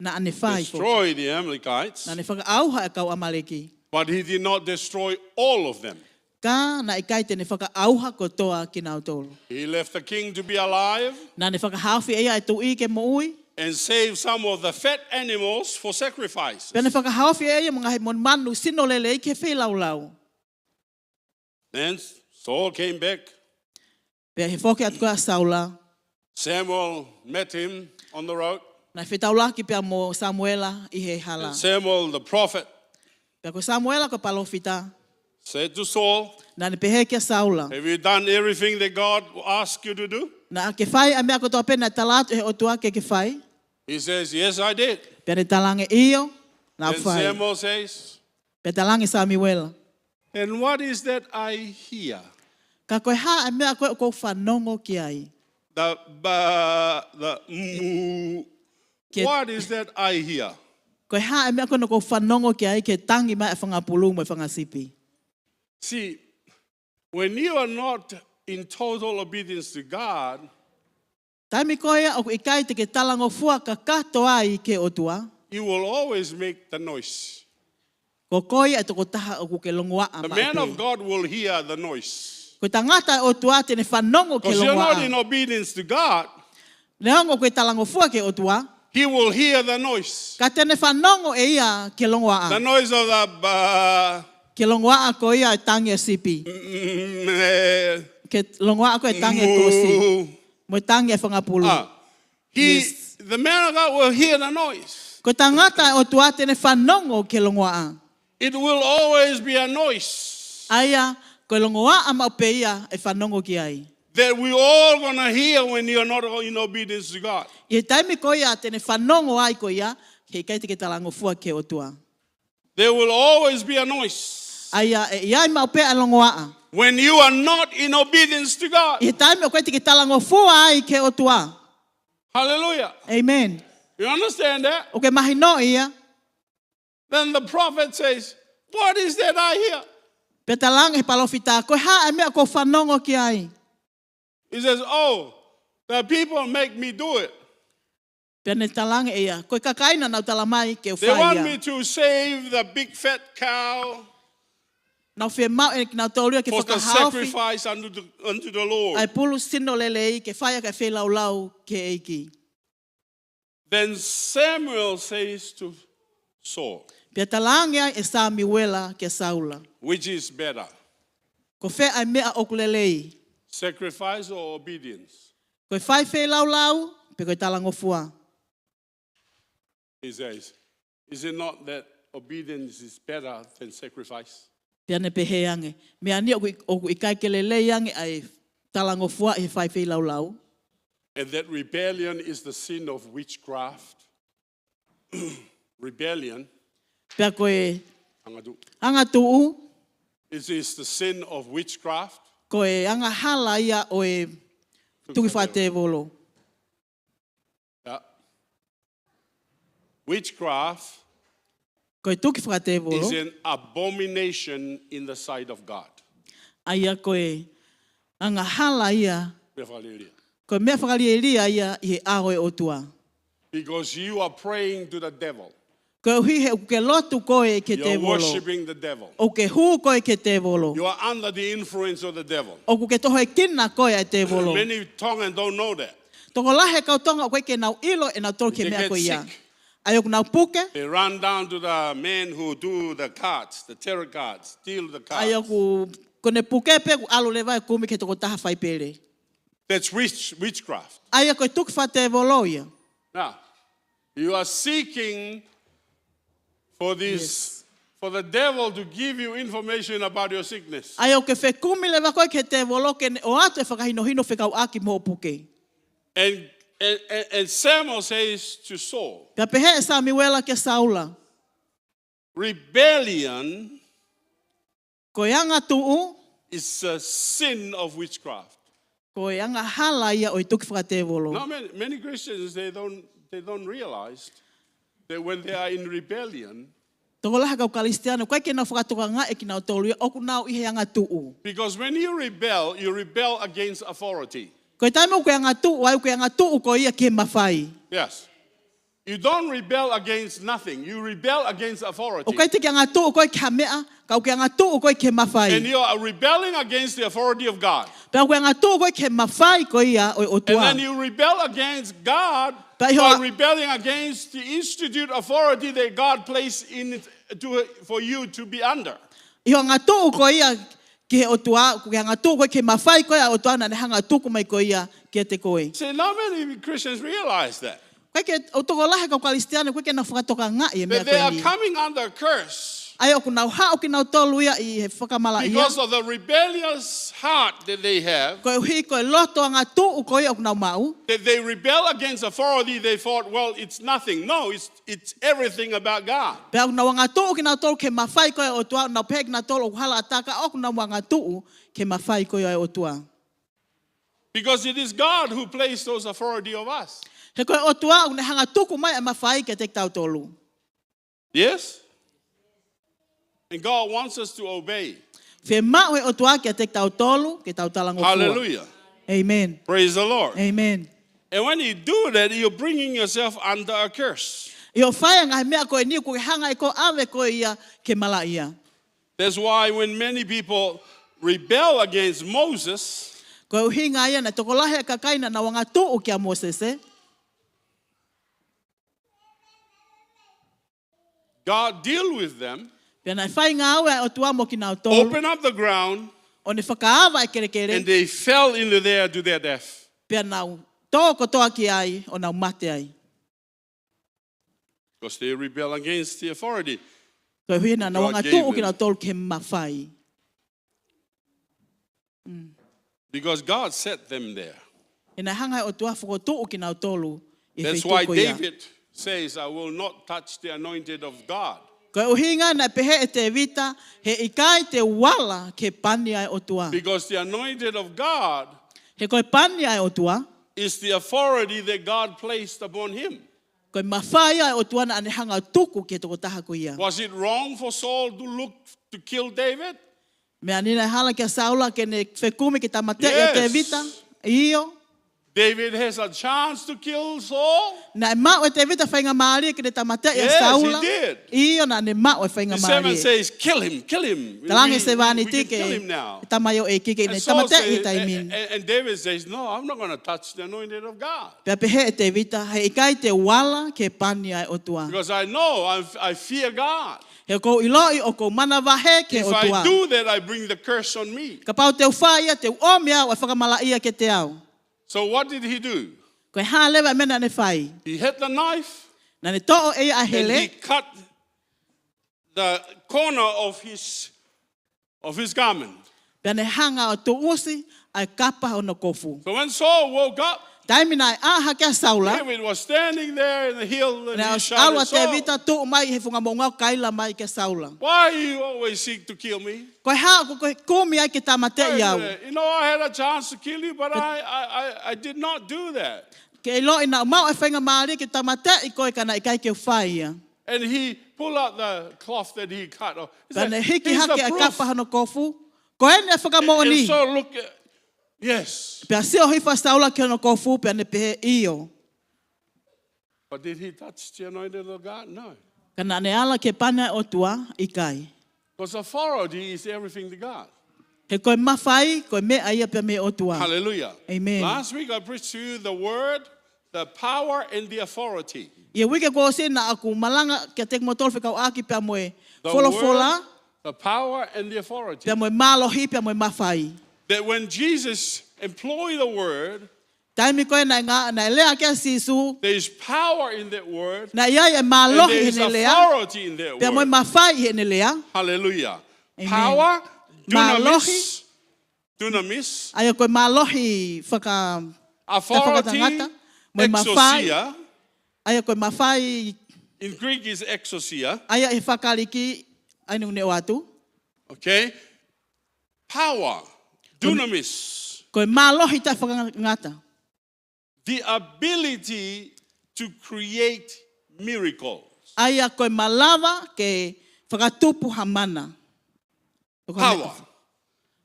Naʻa ne fai foki. Destroy the Amalekites. Naʻa ne fakaʻauha e kau ʻAmaleki. But he did not destroy all of them. Ka naʻe ʻikai te ne fakaʻauha kotoa kinautolu. He left the king to be alive. Naʻa ne fakahaofi ʻe ia e tuʻi ke moʻui. And save some of the fat animals for sacrifice. Pea ne fakahaofi ʻe ia mo e ngaahi monumanu sino lelei ki he feilaulau. Then Saul came back. Pea ʻi he foki atu ko ia ʻa Saula. Samuel met him on the road. Naʻe fetaulaki pea mo Samuela ʻi he hala. And Samuel the prophet Pea ko Samuela ko e palōfita. said to Saul, Naʻa ne pehē kia Saula, "Have you done everything that God asked you to do?" Naʻa ke fai ʻa e meʻa kotoa pē naʻe tala atu ʻe he ʻOtua ke ke fai? He says, "Yes, I did." Pea ne talaange, "ʻIo, naʻa ku fai." Then Samuel says, Pea talaange ʻe Samuela, "And what is that I hear?" Ka ko e hā e meʻa ko ē ʻoku ou fanongo ki ai? The, ba-, the, mu-, Ke- what is that I hear? Ko e hā e meʻa ko ē ʻoku ou fanongo ki ai ke tangi mai e fanga pulu mo e fanga sipi? See, when you are not in total obedience to God, Taimi ko ia ʻoku ʻikai te ke talangofua kakato ai ki he ʻOtua, you will always make the noise. Ko koe ia e tokotaha ʻoku ke longoaʻa maʻu pē. The man of God will hear the noise. Ko e tangata ʻa e ʻOtua te ne fanongo ki he longoaʻa. 'Cause you're not in obedience to God, Neongo ʻoku ke talangofua ki he ʻOtua, he will hear the noise. Ka te ne fanongo ʻe ia ki he longoaʻa. The noise of the, uh, Ki he longoaʻa ko ia e tangi ʻa e sipi. Mm, eh, Ki he longoaʻa ko ia e tangi ʻa e kosi. Mu. Mo e tangi ʻa e fanga pulu. Ah. He, Yes. The man of God will hear the noise. Ko e tangata ʻa e ʻOtua te ne fanongo ki he longoaʻa. It will always be a noise. ʻA ia, ko e longoaʻa maʻu pē ia ʻe fanongo ki ai. That we all gonna hear when you're not in obedience to God. ʻI he taimi ko ia te ne fanongo ai ko ia, he ʻikai te ke talangofua ki he ʻOtua. There will always be a noise. ʻA ia, ʻe ʻi ai maʻu pē ʻa e longoaʻa. When you are not in obedience to God. ʻI he taimi ʻoku ʻikai te ke talangofua ai ki he ʻOtua. Hallelujah. Amen. You understand that? ʻOku ke mahinoʻi ia? Then the prophet says, "What is that I hear?" Pea talaange ʻe he palōfita, "Ko e hā e meʻa ʻoku ou fanongo ki ai?" He says, "Oh, the people make me do it." Pea ne talaange ʻe ia, "Ko e kakai naʻa nau tala mai ke u fai ia. They want me to save the big fat cow Nau fiemaʻu ʻe kinautolu ia ke fakahaofi for the sacrifice unto the, unto the Lord." ʻA e pulu sino lelei ke fai ʻaki e feilaulau ki he ʻEiki. Then Samuel says to, Saul. Pea talaange ai ʻe Sāmiuela kia Saula, "Which is better? Ko fē ʻa e meʻa ʻoku lelei? Sacrifice or obedience?" Ko e fai feilaulau, pe ko e talangofua? He says, "Is it not that obedience is better than sacrifice?" Pea ne pehē ange, "Meʻa ni ʻoku, ʻoku ʻikai ke lelei ange ʻa e talangofua ʻi he fai feilaulau?" And that rebellion is the sin of witchcraft. Rebellion. Pea ko e angatuʻu. Angatuʻu. It is the sin of witchcraft. Ko e angahala ia ʻo e tuki fakatēvolo. Yeah. Witchcraft. Ko e tuki fakatēvolo. Is an abomination in the sight of God. ʻA ia ko e angahala ia. Meʻa fakalielia. Ko e meʻa fakalielia ia ʻi he ʻao ʻo e ʻOtua. Because you are praying to the devil. Koeʻuhi he ʻoku ke lotu koe ki he tēvolo. You're worshiping the devil. ʻOku ke hū koe ki he tēvolo. You are under the influence of the devil. ʻOku ke tohoekina koe ʻe he tēvolo. Many Tongan don't know that. Tokolahi e kau Tonga ʻoku ʻikai ke nau ʻilo ʻe nautolu ki he meʻa ko ia. They get sick. ʻA ia ʻoku nau puke. They run down to the men who do the cards, the tarot cards, deal the cards. ʻA ia ʻoku, ko ʻene puke pē ʻoku ʻalu leva ʻo kumi ki he tokotaha fai pele. That's witch-, witchcraft. ʻA ia ko e tuki fakatēvolo ia. Now, you are seeking for this, yes, for the devil to give you information about your sickness. ʻA ia ʻoku ke fekumi leva koe ki he tēvolo ke ne ʻoatu e fakahinohino fekauʻaki mo hoʻo puke. And, and, and, and Samuel says to Saul, Pea pehē ʻe Sāmiuela kia Saula, "Rebellion," Ko e angatuʻu. "Is a sin of witchcraft." Ko e angahala ia ʻo e tuki fakatēvolo. Now, many, many Christians, they don't, they don't realize that when they are in rebellion, Tokolahi e kau Kalisitiane, ʻoku ʻikai ke nau fakatokangaʻi ʻe kinautolu ia ʻoku nau ʻi he angatuʻu. Because when you rebel, you rebel against authority. Ko e taimi ʻoku ke angatuʻu ai, ʻoku ke angatuʻu koe ia ki he mafai. Yes. You don't rebel against nothing. You rebel against authority. ʻOku ʻikai te ke angatuʻu koe ki ha meʻa, ka ʻoku ke angatuʻu koe ki he mafai. And you are rebelling against the authority of God. Pea ʻoku ke angatuʻu koe ki he mafai ko ia ʻo e ʻOtua. And then you rebel against God by rebelling against the institute authority that God placed in it to, for you to be under. ʻI hoʻo angatuʻu koe ia ki he ʻOtua, ʻoku ke angatuʻu koe ki he mafai ko ia ʻa e ʻOtua naʻa ne hanga ʻo tuku mai koe ia kiate koe. See, not many Christians realize that. ʻOku ʻikai ke, ʻoku tokolahi e kau Kalisitiane, ʻoku ʻikai ke nau fakatokangaʻi e meʻa ko eni. That they are coming under a curse. ʻA ia ʻoku nau haʻu kinautolu ia ʻi he fakamalaʻia. Because of the rebellious heart that they have. Koeʻuhi ko e loto angatuʻu ko ia ʻoku nau maʻu. That they rebel against authority, they thought, "Well, it's nothing." No, it's It's everything about God. Pea ʻoku nau angatuʻu kinautolu ki he mafai ko ia ʻa e ʻOtua, nau pehē kinautolu ʻoku hala ʻatā ka ʻoku nau angatuʻu ki he mafai ko ia ʻa e ʻOtua. Because it is God who placed those authority of us. He ko e ʻOtua ʻoku ne hanga ʻo tuku mai e mafai kiate kitautolu. Yes? And God wants us to obey. Fiemaʻu ʻe he ʻOtua kiate kitautolu ke tau talangofua. Hallelujah. Amen. Praise the Lord. Amen. And when you do that, you're bringing yourself under a curse. ʻI hoʻo fai e ngaahi meʻa ko eni ʻoku ke hanga ʻe koe ʻo ʻave koe ia ki he malaʻia. That's why when many people rebel against Moses, Ko e ʻuhinga ia naʻe tokolahi e kakai naʻa nau angatuʻu kia Mōsese. God deal with them, Pea naʻe fai ngāue ʻa e ʻOtua mo kinautolu. Open up the ground, ʻO ne fakaava e kelekele. And they fell into there to their death. Pea nau tō kotoa ki ai, ʻo nau mate ai. Because they rebel against the authority. Koeʻuhi naʻa nau angatuʻu kinautolu ki he mafai. Because God set them there. He naʻe hanga ʻe he ʻOtua ʻo fokotuʻu kinautolu ʻi he feituʻu ko ia. That's why David says, "I will not touch the anointed of God." Ko e ʻuhinga naʻe pehē ʻe Tēvita, he ʻikai te u ala ki he pani ʻa e ʻOtua. Because the anointed of God, he ko e pani ʻa e ʻOtua, is the authority that God placed upon him. Ko e mafai ʻa e ʻOtua naʻa ne hanga ʻo tuku ki he tokotaha ko ia. Was it wrong for Saul to look to kill David? Meʻa ni naʻe hala kia Saula ke ne fekumi ke tāmateʻi ʻa Tēvita? Yes. ʻIo. David has a chance to kill Saul. Naʻe maʻu ʻe Tēvita faingamālie ke ne tāmateʻi ʻa Saula. Yes, he did. ʻIo, naʻa ne maʻu e faingamālie. The servant says, "Kill him, kill him. We, we, we can kill him now." Talaange ʻe he sevāniti ki he tamaioʻeiki ke ne tāmateʻi he taimi ni. And Saul says, and, and, and David says, "No, I'm not gonna touch the anointed of God." Pea pehē ʻe Tēvita, heʻikai te u ala ki he pani ʻa e ʻOtua. Because I know I'm, I fear God. He ʻoku ou ʻiloʻi ʻoku ou manavahē ki he ʻOtua. If I do that, I bring the curse on me. Kapau te u fai ia, te u ʻomi au ʻa e fakamalaʻia kiate au. So what did he do? Ko e hā leva e meʻa naʻa ne fai? He had the knife. Naʻa ne toʻo ʻe ia ʻa e hele. And he cut the corner of his, of his garment. Pea ne hanga ʻo tuʻusi ʻa e kapa hono kofu. So when Saul woke up, taimi naʻe ʻā hake ai ʻa Saula, David was standing there in the hill and he shouted, "Saul." Naʻe ʻalu ʻa Tēvita tuʻu mai he funga moʻunga ʻo kaila mai kia Saula. "Why you always seek to kill me?" Ko e hā ʻoku ke kumi ai ke tāmateʻi au? I, uh, you know, I had a chance to kill you, but I, I, I, I did not do that. Ke ʻiloʻi naʻa ku maʻu e faingamālie ke tāmateʻi koe ka naʻe ʻikai ke u fai ia. And he pulled out the cloth that he cut off. He said, "Here's the proof." Pea ne hiki hake ʻa e kapa hono kofu. Ko eni e fakamoʻoni. And, and so look, uh, yes. Pea sio hifo ʻa Saula ki hono kofu, pea ne pehē ʻio. But did he touch the anointed of God? No. Ka naʻa ne ala ki he pani ʻa e ʻOtua? ʻIkai. 'Cause authority is everything to God. He ko e mafai, ko e meʻa ia pea mei he ʻOtua. Hallelujah. Amen. Last week I preached to you the word, the power, and the authority. ʻI he uike kuo ʻosi naʻa ku malanga kiate kimoutolu fekauʻaki pea mo e folofola, the word, the power, and the authority. Pea mo e mālohi, pea mo e mafai. That when Jesus employed the word, taimi ko ē naʻe ngā-, naʻe lea ki ai ʻa Sīsū, there is power in that word, naʻe ʻi ai e mālohi ʻi heʻene lea, and there is authority in that word. Pea mo e mafai ʻi heʻene lea. Hallelujah. Amen. Power, mālohi, dunamis, dunamis. ʻA ia ko e mālohi faka-, authority, fakatangata, mo e mafai, exousia. ʻA ia ko e mafai. In Greek is exousia. ʻA ia ʻi he fakaGiriki, ʻa ia naʻa ku ʻoatu. Okay? Power, dunamis. Ko e mālohi taʻefakangata. The ability to create miracles. ʻA ia ko e malava ke fakatupu ha mana. Power.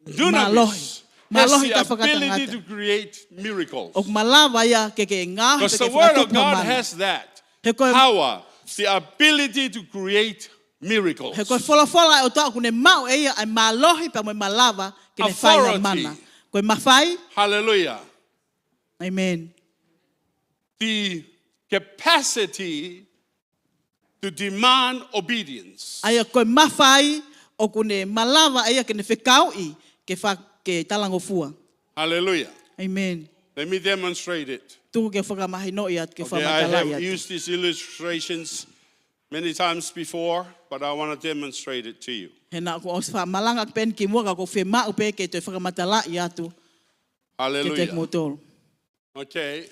Dunamis. Mālohi. Mālohi taʻefakatangata. Has the ability to create miracles. ʻOku malava ia ke, ke ngaohi pe ke fakatupu ha mana. 'Cause the word of God has that. He ko e power, the ability to create miracles. He ko e folofola ʻa e ʻOtua ʻoku ne maʻu ʻe ia ʻa e mālohi pea mo e malava ke ne fai ha mana. Authority. Ko e mafai. Hallelujah. Amen. The capacity to demand obedience. ʻA ia ko e mafai ʻoku ne malava ʻa ia ke ne fekauʻi ke fa-, ke talangofua. Hallelujah. Amen. Let me demonstrate it. Tuku ke fakamahinoʻi atu, ke fakamatalaʻi atu. Okay, I have used these illustrations many times before, but I wanna demonstrate it to you. He naʻa ku ʻosi faʻa malanga pē eni kimuʻa ka ʻoku ou fiemaʻu pē ke toe fakamatalaʻi atu kiate kimoutolu. Hallelujah. Okay.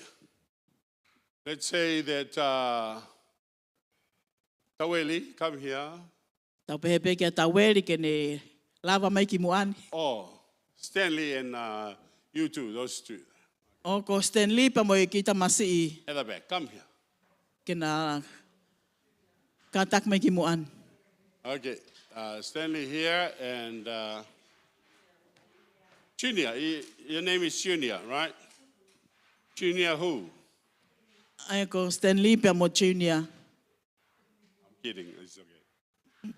Let's say that, uh, Taueli, come here. Tau pehē pē kia Taueli ke ne lava mai ki muʻa ni. Oh, Stanley and, uh, you two, those two. ʻO ko Stanley pea mo e kiʻi tamasiʻi. At the back, come here. Ke na kātaki mai ki muʻa ni. Okay, uh, Stanley here and, uh, Junior, y-, your name is Junior, right? Junior who? ʻA ia ko Stanley pea mo Junior. I'm kidding, it's okay.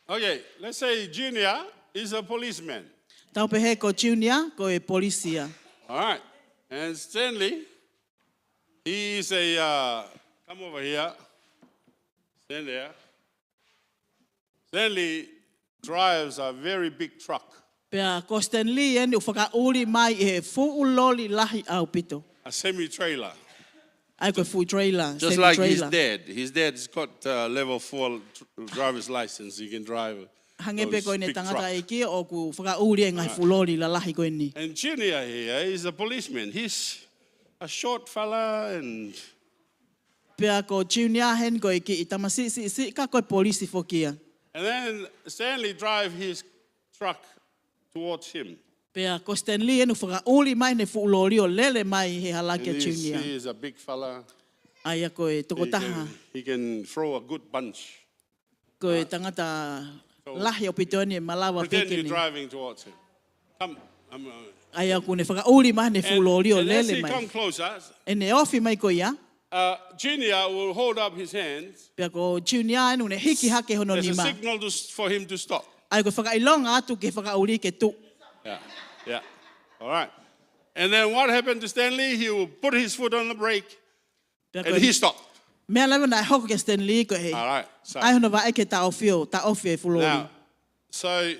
Okay, let's say Junior is a policeman. Tau pehē ko Junior ko e polisi ia. All right, and Stanley, he is a, uh, come over here. Stand there. Stanley drives a very big truck. Pea ko Stanley eni ʻoku fakaʻuli mai ʻi he fuʻu loli lahi ʻaupito. A semi-trailer. ʻA ia ko e fuʻu trailer, semi-trailer. Just like his dad. His dad's got, uh, level four tr-, driver's license. He can drive those big truck. Hangē pē ko ʻene tangataʻeiki ʻoku fakaʻuli e ngaahi fuʻu loli lalahi ko eni. And Junior here is a policeman. He's a short fella and Pea ko Junior heni ko e kiʻi tamasiʻi siʻisiʻi ka ko e polisi foki ia. And then Stanley drive his truck towards him. Pea ko Stanley eni ʻoku fakaʻuli mai ʻene fuʻu loli ʻo lele mai he hala kia Junior. And he's, he is a big fella. ʻA ia ko e tokotaha. He can, he can throw a good punch. Ko e tangata lahi ʻaupito eni ʻe malava pē ke ne. Pretend you're driving towards him. Come, I'm, uh, ʻA ia ʻoku ne fakaʻuli mai ʻene fuʻu loli ʻo lele mai. And as he come closer, ʻEne ofi mai ko ia, uh, Junior will hold up his hands. Pea ko Junior ʻoku ne hiki hake hono nima. As a signal to, for him to stop. ʻA ia ko e fakaʻilonga atu ke fakaʻuli ke tuʻu. Yeah, yeah. All right. And then what happened to Stanley? He will put his foot on the brake. Pea ko e meʻa leva naʻe hoko kia Stanley ko e ʻai hono vaʻe ke taʻofi ʻo taʻofi e fuʻu loli. Now, so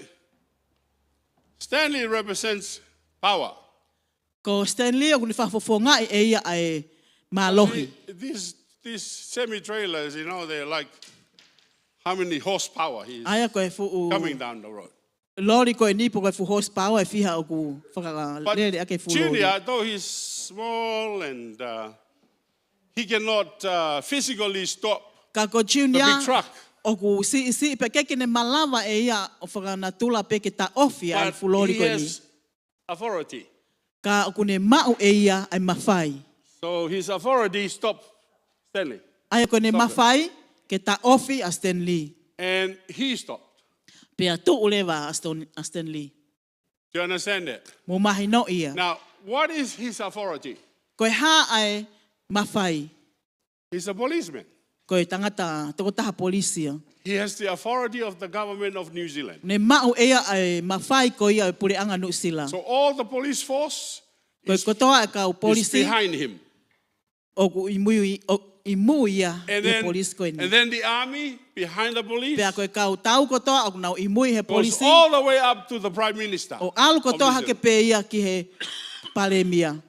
Stanley represents power. Ko Stanley ʻoku ne fakafofongaʻi ʻe ia ʻa e mālohi. These, these semi-trailers, you know, they're like, how many horsepower he is coming down the road. ʻA ia ko e fuʻu loli ko eni pe ko e fuʻu horsepower ʻe fiha ʻoku fakalele ʻaki e fuʻu loli. But Junior, though he's small and, uh, he cannot, uh, physically stop the big truck. Ka ko Junior ʻoku siʻisiʻi pea ʻikai ke ne malava ʻe ia ʻo fakanatula pē ke taʻofi ʻa e fuʻu loli ko eni. But he has authority. Ka ʻoku ne maʻu ʻe ia ʻa e mafai. So his authority stopped Stanley. ʻA ia ko ʻene mafai ke taʻofi ʻa Stanley. And he stopped. Pea tuʻu leva ʻa Stan-, ʻa Stanley. Do you understand that? Mou mahinoʻi ia. Now, what is his authority? Ko e hā ʻa e mafai? He's a policeman. Ko e tangata tokotaha polisi ia. He has the authority of the government of New Zealand. Ne maʻu ʻe ia ʻa e mafai ko ia ʻo e puleʻanga Nuʻusila. So all the police force is behind him. Ko e kotoa e kau polisi ʻoku ʻi mui, ʻo, ʻi mui ia ʻi he polisi ko eni. And then, and then the army behind the police. Pea ko e kau tau kotoa ʻoku nau ʻi mui he polisi. Goes all the way up to the prime minister of New Zealand. ʻO ʻalu kotoa hake pē ia ki he palēmia.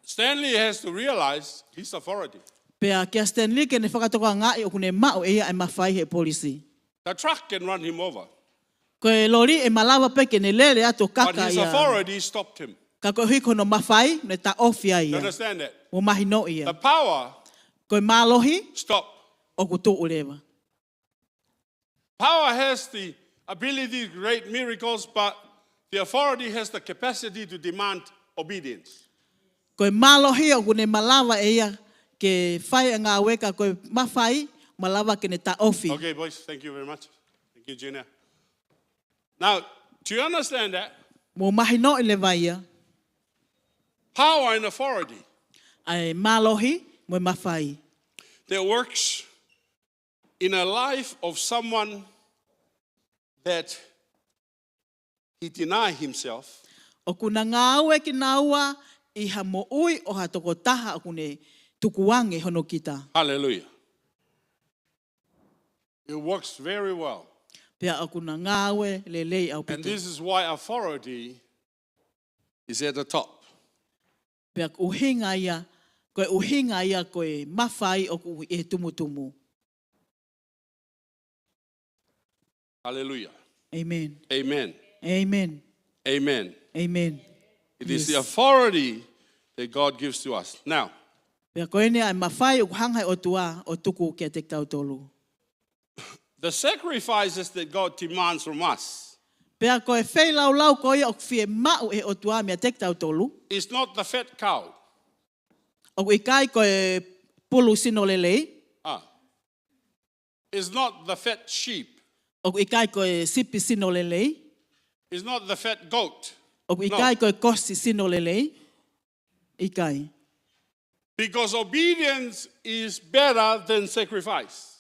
Stanley has to realize his authority. Pea kia Stanley ke ne fakatokangaʻi ʻoku ne maʻu ʻe ia ʻa e mafai he polisi. The truck can run him over. Ko e loli ʻe malava pē ke ne lele atu ʻo kaka ia. But his authority stopped him. Ka koeʻuhi ko hono mafai, ne taʻofi ai ia. You understand that? Mou mahinoʻi ia. The power stopped. Ko e mālohi ʻoku tuʻu leva. Power has the ability to create miracles, but the authority has the capacity to demand obedience. Ko e mālohi ʻoku ne malava ʻe ia ke fai ʻa e ngāue ka ko e mafai malava ke ne taʻofi. Okay, boys, thank you very much. Thank you, Junior. Now, do you understand that? Mou mahinoʻi leva ia. Power and authority. ʻA e mālohi mo e mafai. That works in a life of someone that he deny himself. ʻOku na ngāue kinaua ʻi ha moʻui ʻo ha tokotaha ʻoku ne tukuange hono kita. Hallelujah. It works very well. Pea ʻoku na ngāue lelei ʻaupito. And this is why authority is at the top. Pea ko e ʻuhinga ia, ko e ʻuhinga ia ko e mafai ʻoku ʻi he tumutumu. Hallelujah. Amen. Amen. Amen. Amen. Amen. It is the authority that God gives to us. Now, pea ko eni ʻa e mafai ʻoku hanga he ʻOtua ʻo tuku kiate kitautolu. The sacrifices that God demands from us Pea ko e feilaulau ko ia ʻoku fiemaʻu he ʻOtua meiate kitautolu is not the fat cow. ʻOku ʻikai ko e pulu sino lelei. Ah. It's not the fat sheep. ʻOku ʻikai ko e sipi sino lelei. It's not the fat goat. ʻOku ʻikai ko e kosi sino lelei. ʻIkai. Because obedience is better than sacrifice.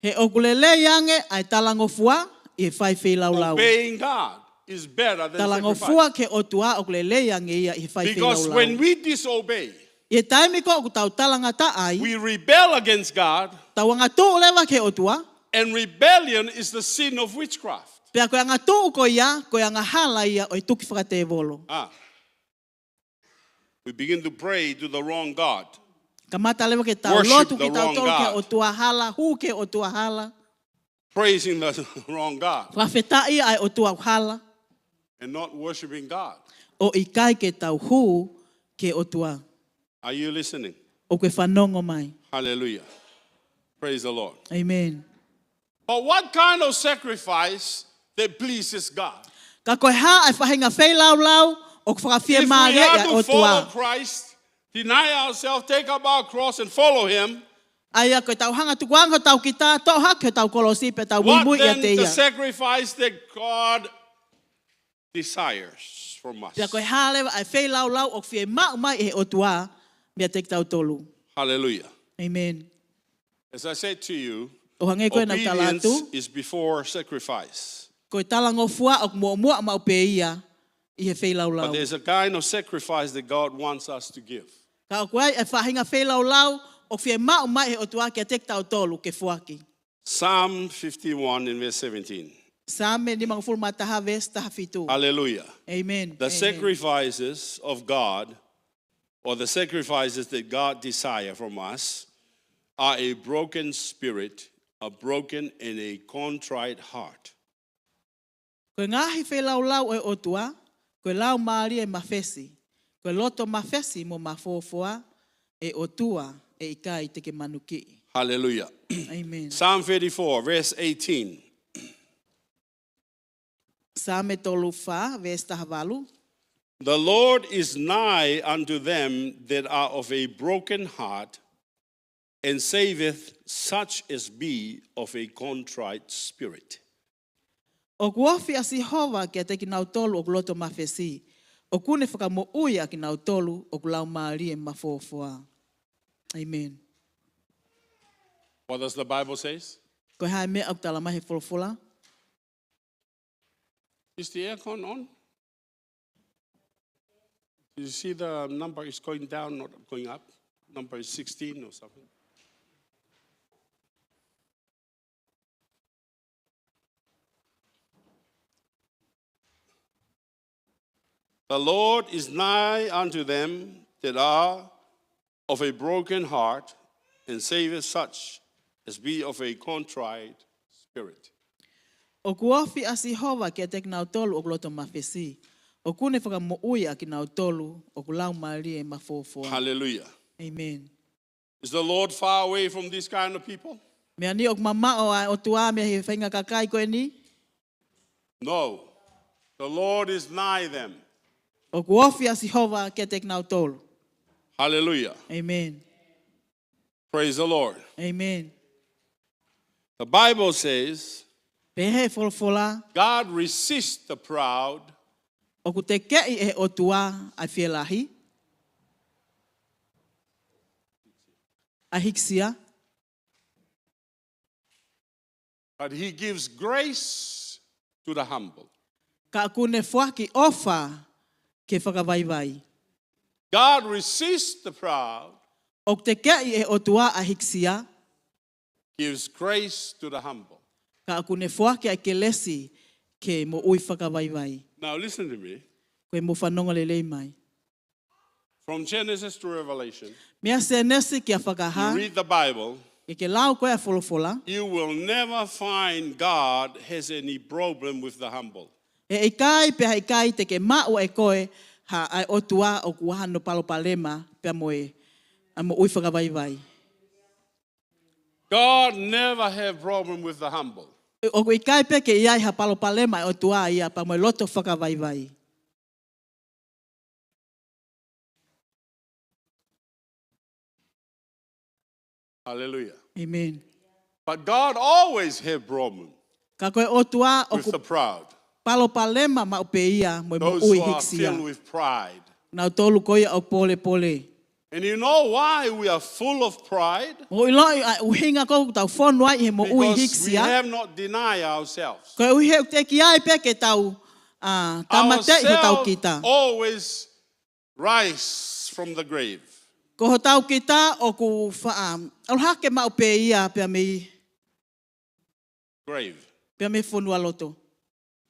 He ʻoku lelei ange ʻa e talangofua ʻi he fai feilaulau. Obeying God is better than sacrifice. Talangofua ki he ʻOtua ʻoku lelei ange ia ʻi he fai feilaulau. Because when we disobey, ʻI he taimi ko ē ʻoku tau talangataʻa ai, we rebel against God, tau angatuʻu leva ki he ʻOtua. And rebellion is the sin of witchcraft. Pea ko e angatuʻu ko ia, ko e angahala ia ʻo e tuki fakatēvolo. Ah. We begin to pray to the wrong God. Kamata leva ke tau lotu kitautolu ki he ʻOtua hala, hū ki he ʻOtua hala. Worship the wrong God. Praising the wrong God. Fakafetaʻi ʻa e ʻOtua hala. And not worshiping God. ʻO ʻikai ke tau hū ki he ʻOtua. Are you listening? ʻOku ke fanongo mai? Hallelujah. Praise the Lord. Amen. But what kind of sacrifice that pleases God? Ka ko e hā ʻa e faʻahinga feilaulau ʻoku fakafiemālieʻi ʻa e ʻOtua? If we are to follow Christ, deny ourselves, take up our cross and follow him, ʻA ia ko e tau hanga tukuange hotau kita, toʻo hake hotau kolosi pea tau muimui ʻiate ia. What then the sacrifice that God desires from us. Pea ko e hā leva ʻa e feilaulau ʻoku fiemaʻu mai ʻe he ʻOtua meiate kitautolu. Hallelujah. Amen. As I said to you, ʻo hangē ko ē naʻa ku tala atu, obedience is before sacrifice. Ko e talangofua ʻoku muʻomuʻa maʻu pē ia ʻi he feilaulau. But there's a kind of sacrifice that God wants us to give. Ka ʻoku ʻi ai e faʻahinga feilaulau ʻoku fiemaʻu mai ʻe he ʻOtua kiate kitautolu ke foaki. Psalm fifty-one in verse seventeen. Saame nimangofulu mā taha veesi taha fitu. Hallelujah. Amen. The Amen. Sacrifices of God, or the sacrifices that God desire from us, are a broken spirit, a broken and a contrite heart. Ko e ngaahi feilaulau ʻo e ʻOtua, ko e laumālie mafesi, ko e loto mafesi mo mafofoa, ʻe ʻOtua, ʻe ʻikai te ke manukiʻi. Hallelujah. Amen. Psalm thirty-four, verse eighteen. Saame tolu fā, veesi taha valu. The Lord is nigh unto them that are of a broken heart, and saveth such as be of a contrite spirit. ʻOku ofi ʻa Sihova kiate kinautolu ʻoku loto mafesi, ʻoku ne fakamoʻui ʻa kinautolu ʻoku laumālie mafofoa. Amen. What does the Bible says? Ko e hā e meʻa ʻoku tala mai he folofola? Is the aircon on? You see the number is going down, not going up. Number is sixteen or something. The Lord is nigh unto them that are of a broken heart, and saveth such as be of a contrite spirit. ʻOku ofi ʻa Sihova kiate kinautolu ʻoku loto mafesi, ʻoku ne fakamoʻui ʻa kinautolu ʻoku laumālie mafofoa. Hallelujah. Amen. Is the Lord far away from this kind of people? Meʻa ni ʻoku mamaʻo ʻa e ʻOtua mei he faʻahinga kakai ko eni? No. The Lord is nigh them. ʻOku ofi ʻa Sihova kiate kinautolu. Hallelujah. Amen. Praise the Lord. Amen. The Bible says, Pehē ʻe he folofola, God resists the proud, ʻoku tekeʻi ʻe he ʻOtua ʻa e fielahi, ʻa e hīkisia, but he gives grace to the humble. Ka ʻoku ne foaki ʻofa ki he fakavaivai. God resists the proud, ʻoku tekeʻi ʻe he ʻOtua ʻa e hīkisia, gives grace to the humble. Ka ʻoku ne foaki ʻa e kelesi ki he moʻui fakavaivai. Now listen to me. Ko e mou fanongo lelei mai. From Genesis to Revelation, Mei Sēnesi kia Fakahā, you read the Bible, ke ke lau ko ē ʻa e folofola, you will never find God has any problem with the humble. ʻE ʻikai pea ʻikai te ke maʻu ʻe koe ha ʻa e ʻOtua ʻoku ʻi ai hano palopalema pea mo e, ʻa e moʻui fakavaivai. God never have problem with the humble. ʻOku ʻikai pē ke ʻi ai ha palopalema ʻa e ʻOtua ia pea mo e loto fakavaivai. Hallelujah. Amen. But God always have problem Ka ko e ʻOtua with ʻoku the proud. palopalema maʻu pē ia mo e Those moʻui who are hīkisia. filled with pride. Nautolu ko ia ʻoku pōlepole. And you know why we are full of pride? Mou ʻiloʻi ʻa e ʻuhinga ʻoku tau fonu ai he moʻui Because we hīkisia. have not denied ourselves. Koeʻuhi he ʻoku teʻeki ai pē ke tau, ʻa, tāmateʻi hotau Ourselves kita. always rise from the grave. Ko hotau kita ʻoku faʻa ʻalu hake maʻu pē ia pea mei Grave. pea mei he fonualoto.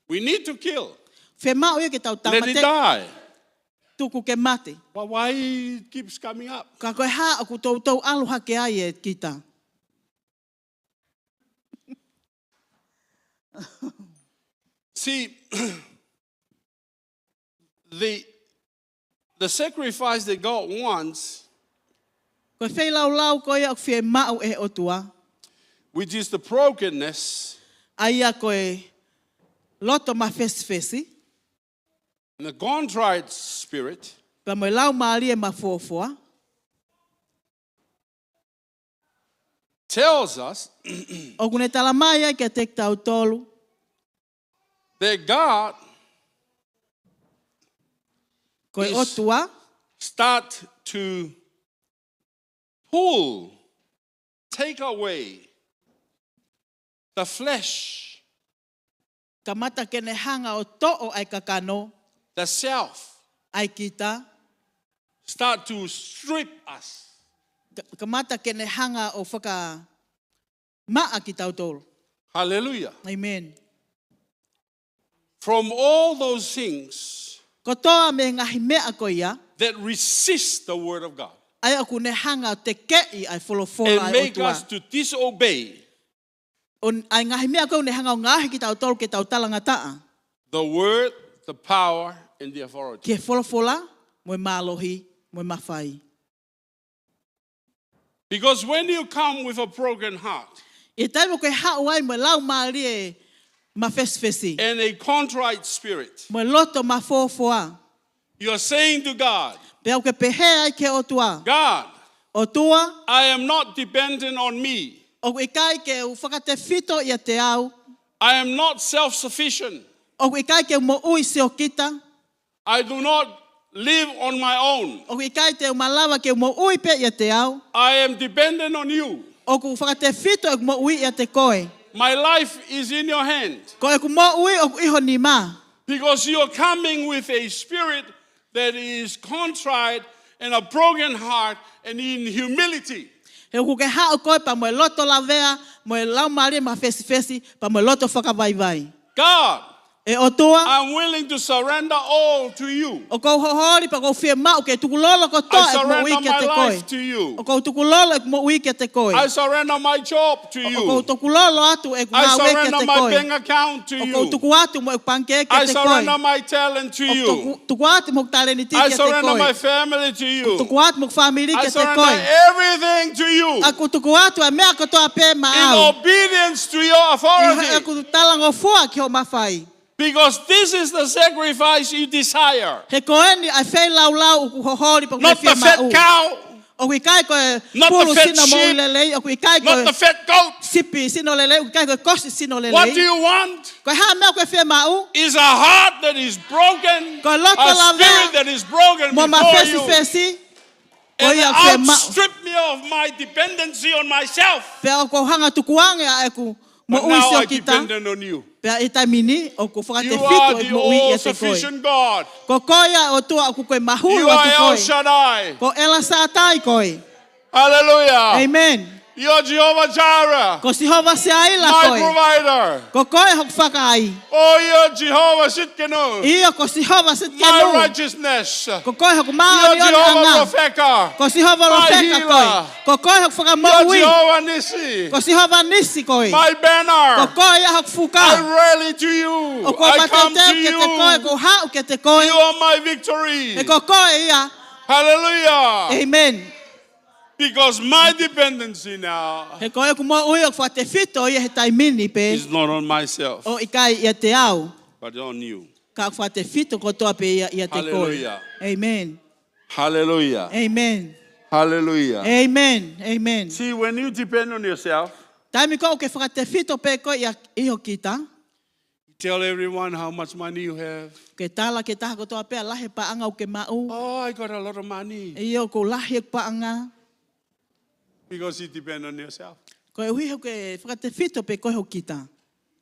We need to kill. Fiemaʻu ia ke tau Let it tāmateʻi. die. Tuku ke mate. But why it keeps coming up? Ka ko e hā ʻoku toutou ʻalu hake ai e kita? See, the, the sacrifice that God wants, Ko e feilaulau ko ia ʻoku fiemaʻu ʻe he ʻOtua, which is the brokenness ʻa ia ko e loto mafesifesi, and the contrite spirit, pea mo e laumālie mafofoa, tells us ʻoku ne tala mai ai kiate kitautolu that God Ko e is ʻOtua, start to pull, take away the flesh, kamata ke ne hanga ʻo toʻo ʻa e kakano, the self, ʻa e kita, start to strip us. ka- kamata ke ne hanga ʻo fakamaʻa kitautolu. Hallelujah. Amen. From all those things Kotoa mei he ngaahi meʻa ko ia, that resist the word of God ʻa ia ʻoku ne hanga ʻo tekeʻi ʻa e folofola and ʻa e make ʻOtua. Us to disobey ʻO n-, ʻa e ngaahi meʻa ko ē ʻoku ne hanga ʻo ngaohi kitautolu ke tau talangataʻa. The word, the power, and the authority. Ki he folofola, mo e mālohi, mo e mafai. Because when you come with a broken heart ʻI he taimi ʻoku ke haʻu ai mo e laumālie mafesifesi, and a contrite spirit, mo e loto mafoafoa, you're saying to God, pea ʻoku ke pehē ai ki he ʻOtua, God, ʻOtua, I am not dependent on me. ʻoku ʻikai ke u fakatefito ʻiate au, I am not self sufficient. ʻoku ʻikai ke u moʻui siʻo kita, I do not live on my own. ʻoku ʻikai te u malava ke u moʻui pē ʻiate au. I am dependent on you. ʻOku fakatefito ʻeku moʻui ʻiate koe. My life is in your hand. Ko ʻeku moʻui ʻoku ʻi ho nima. Because you are coming with a spirit that is contrite and a broken heart and in humility. He ʻoku ke haʻu koe pea mo e loto lavea, mo e laumālie mafesifesi, pea mo e loto fakavaivai. God, ʻE ʻOtua, I'm willing to surrender all to you. ʻoku ou hoholi pea ʻoku ou fiemaʻu ke tukulolo kotoa I ʻeku moʻui surrender my kiate koe. Life to you. ʻOku ou tukulolo ʻeku moʻui kiate koe. I surrender my job to ʻOku ou you. Tukulolo atu ʻeku I ngāue surrender kiate my koe. Bank account to ʻOku ou you. Tuku atu mo ʻeku pangikē I kiate koe. Surrender my talent to ʻOku ou you. Tuku, tuku atu mo ʻeku talēniti I kiate surrender koe. My family to you. Tuku atu mo ʻeku fāmili I kiate surrender koe. Everything to you. ʻOku ou tuku atu ʻa e meʻa kotoa pē maʻau. In obedience to your authority. ʻI heʻeku talangofua ki hoʻo mafai. Because this is the sacrifice you desire. He ko eni ʻa e feilaulau ʻoku hoholi pea ʻoku ke fiemaʻu. Not the fat cow. ʻOku ʻikai ko e pulu sino moʻui lelei, ʻoku ʻikai ko e sipi sino lelei, ʻoku ʻikai ko e kosi sino lelei. What do you want? Ko e hā e meʻa ʻoku ke fiemaʻu? Is a heart that is broken, ko e loto lavea, that is broken mo mafesifesi. Ko ia ʻoku fiemaʻu. Strip me of my dependency on myself. Pea ʻoku ou hanga tukuange ʻa ʻeku moʻui siʻo kita. Pea ʻi he taimi ni, ʻoku ou fakatefito ʻeku moʻui ʻiate koe. Ko koe ʻa e ʻOtua ʻoku ko e mahuʻinga ʻoku koe. Ko ʻElasātai koe. Hallelujah. Amen. You're Jehovah Jireh. Ko Sihova Siaila koe. Provider. Ko koe hoku fakaʻai. Oh, you're Jehovah Sitkenu. ʻIo, ko Sihova Sitkenu. Righteousness. Ko koe hoku māʻoniʻoniʻanga. Rofeka. Ko Sihova Rofeka koe. Ko koe hoku fakamoʻui. Jehovah Nissi. Ko Sihova Nissi koe. My banner. Ko koe ia hoku fuka. I rally to you. ʻOku ou mateuteu kiate koe, ʻoku ou haʻu kiate koe. You are my victory. He ko koe ia. Hallelujah. Amen. Because my dependency now. He ko ʻeku moʻui ʻoku fakatefito ia he taimi ni pē. Is not on myself. ʻOku ʻikai ʻiate au. But on you. Ka ʻoku fakatefito kotoa pē ia ʻiate koe. Hallelujah. Amen. Hallelujah. Amen. Hallelujah. Amen. Amen. See, when you depend on yourself, taimi ko ē ʻoku ke fakatefito pē koe ia ʻi ho kita. Tell everyone how much money you have. Ke tala ki he taha kotoa pē ʻa e lahi e paʻanga ʻoku ke maʻu. Oh, I got a lot of money. ʻIo, ʻoku ou lahi ʻeku paʻanga. Because you depend on yourself. Koeʻuhi he ʻoku ke fakatefito pē koe ho kita.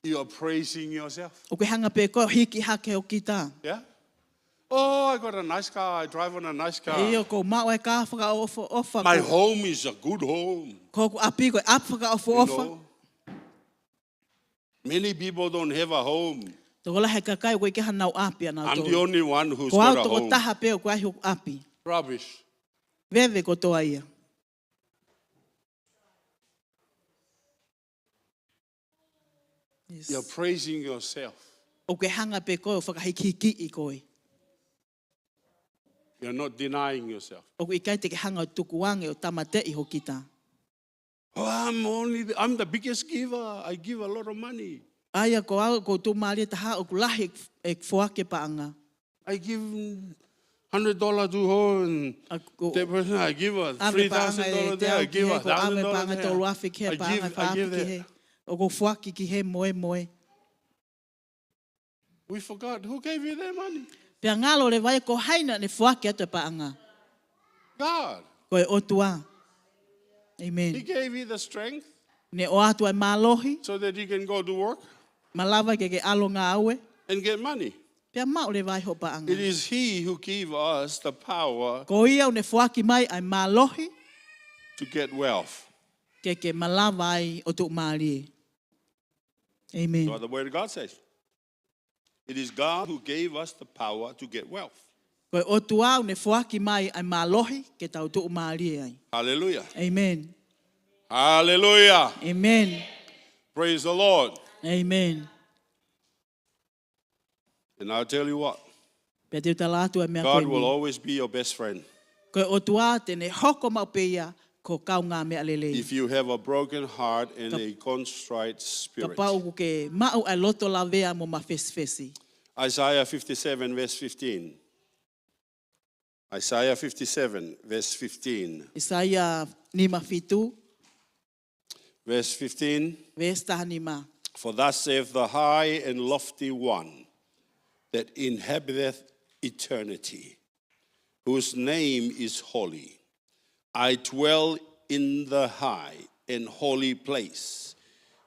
You are praising yourself. ʻOku ke hanga pē koe ʻo hiki hake ho kita. Yeah? Oh, I got a nice car. I drive on a nice car. ʻIo, ʻoku ou maʻu e kā fakaʻofoʻofa. My home is a good home. Ko hoku ʻapi ko e ʻapi fakaʻofoʻofa. You know? Many people don't have a home. Tokolahi e kakai ʻoku ʻikai ke ʻi ai hanau ʻapi ʻanautolu. I'm the only one who's got a home. Ko au tokotaha pē ʻoku ʻi ai hoku ʻapi. Rubbish. Veve kotoa ia. Yes. You're praising yourself. ʻOku ke hanga pē koe ʻo fakahikihikiʻi koe. You're not denying yourself. ʻOku ʻikai te ke hanga ʻo tukuange ʻo tāmateʻi ho kita. Oh, I'm only the, I'm the biggest giver. I give a lot of money. ʻA ia ko au, ʻoku ou tuʻumālie taha, ʻoku lahi e foaki e paʻanga. I give hundred dollar to her and that person, I give a three thousand dollar there, I give a thousand dollar there. ʻOku ou foaki ki he moe moe. We forgot who gave you that money. Pea ngalo leva ia ko hai naʻa ne foaki atu e paʻanga. God. Ko e ʻOtua. He Amen. Gave you the strength Ne ʻoatu e mālohi, so that you can go to work malava ke ke ʻalu ngāue, and get money. Pea maʻu leva ai hoʻo paʻanga. It is He who gave us the power Ko ia ʻoku ne foaki mai ʻa e mālohi to get wealth. Ke ke malava ai ʻo tuʻumālie. Amen. That's what the Word of God says. It is God who gave us the power to get wealth. Ko e ʻOtua ʻoku ne foaki mai ʻa e mālohi ke tau tuʻumālie ai. Hallelujah. Amen. Hallelujah. Amen. Praise the Lord. Amen. And I'll tell you what, Pea te u tala atu e meʻa ko God will eni. Always be your best friend. Ko e ʻOtua te ne hoko maʻu pē ia ko e kaungāmeʻa lelei. If you have a broken heart and Ka- a contrite spirit. Kapau ʻoku ke maʻu ʻa e loto lavea mo mafesifesi. Isaiah fifty-seven, verse fifteen. Isaiah fifty-seven, verse fifteen. ʻAisea nima fitu. Verse fifteen. Veesi taha nima. For thus saith the high and lofty one that inhabiteth eternity, whose name is holy. I dwell in the high and holy place,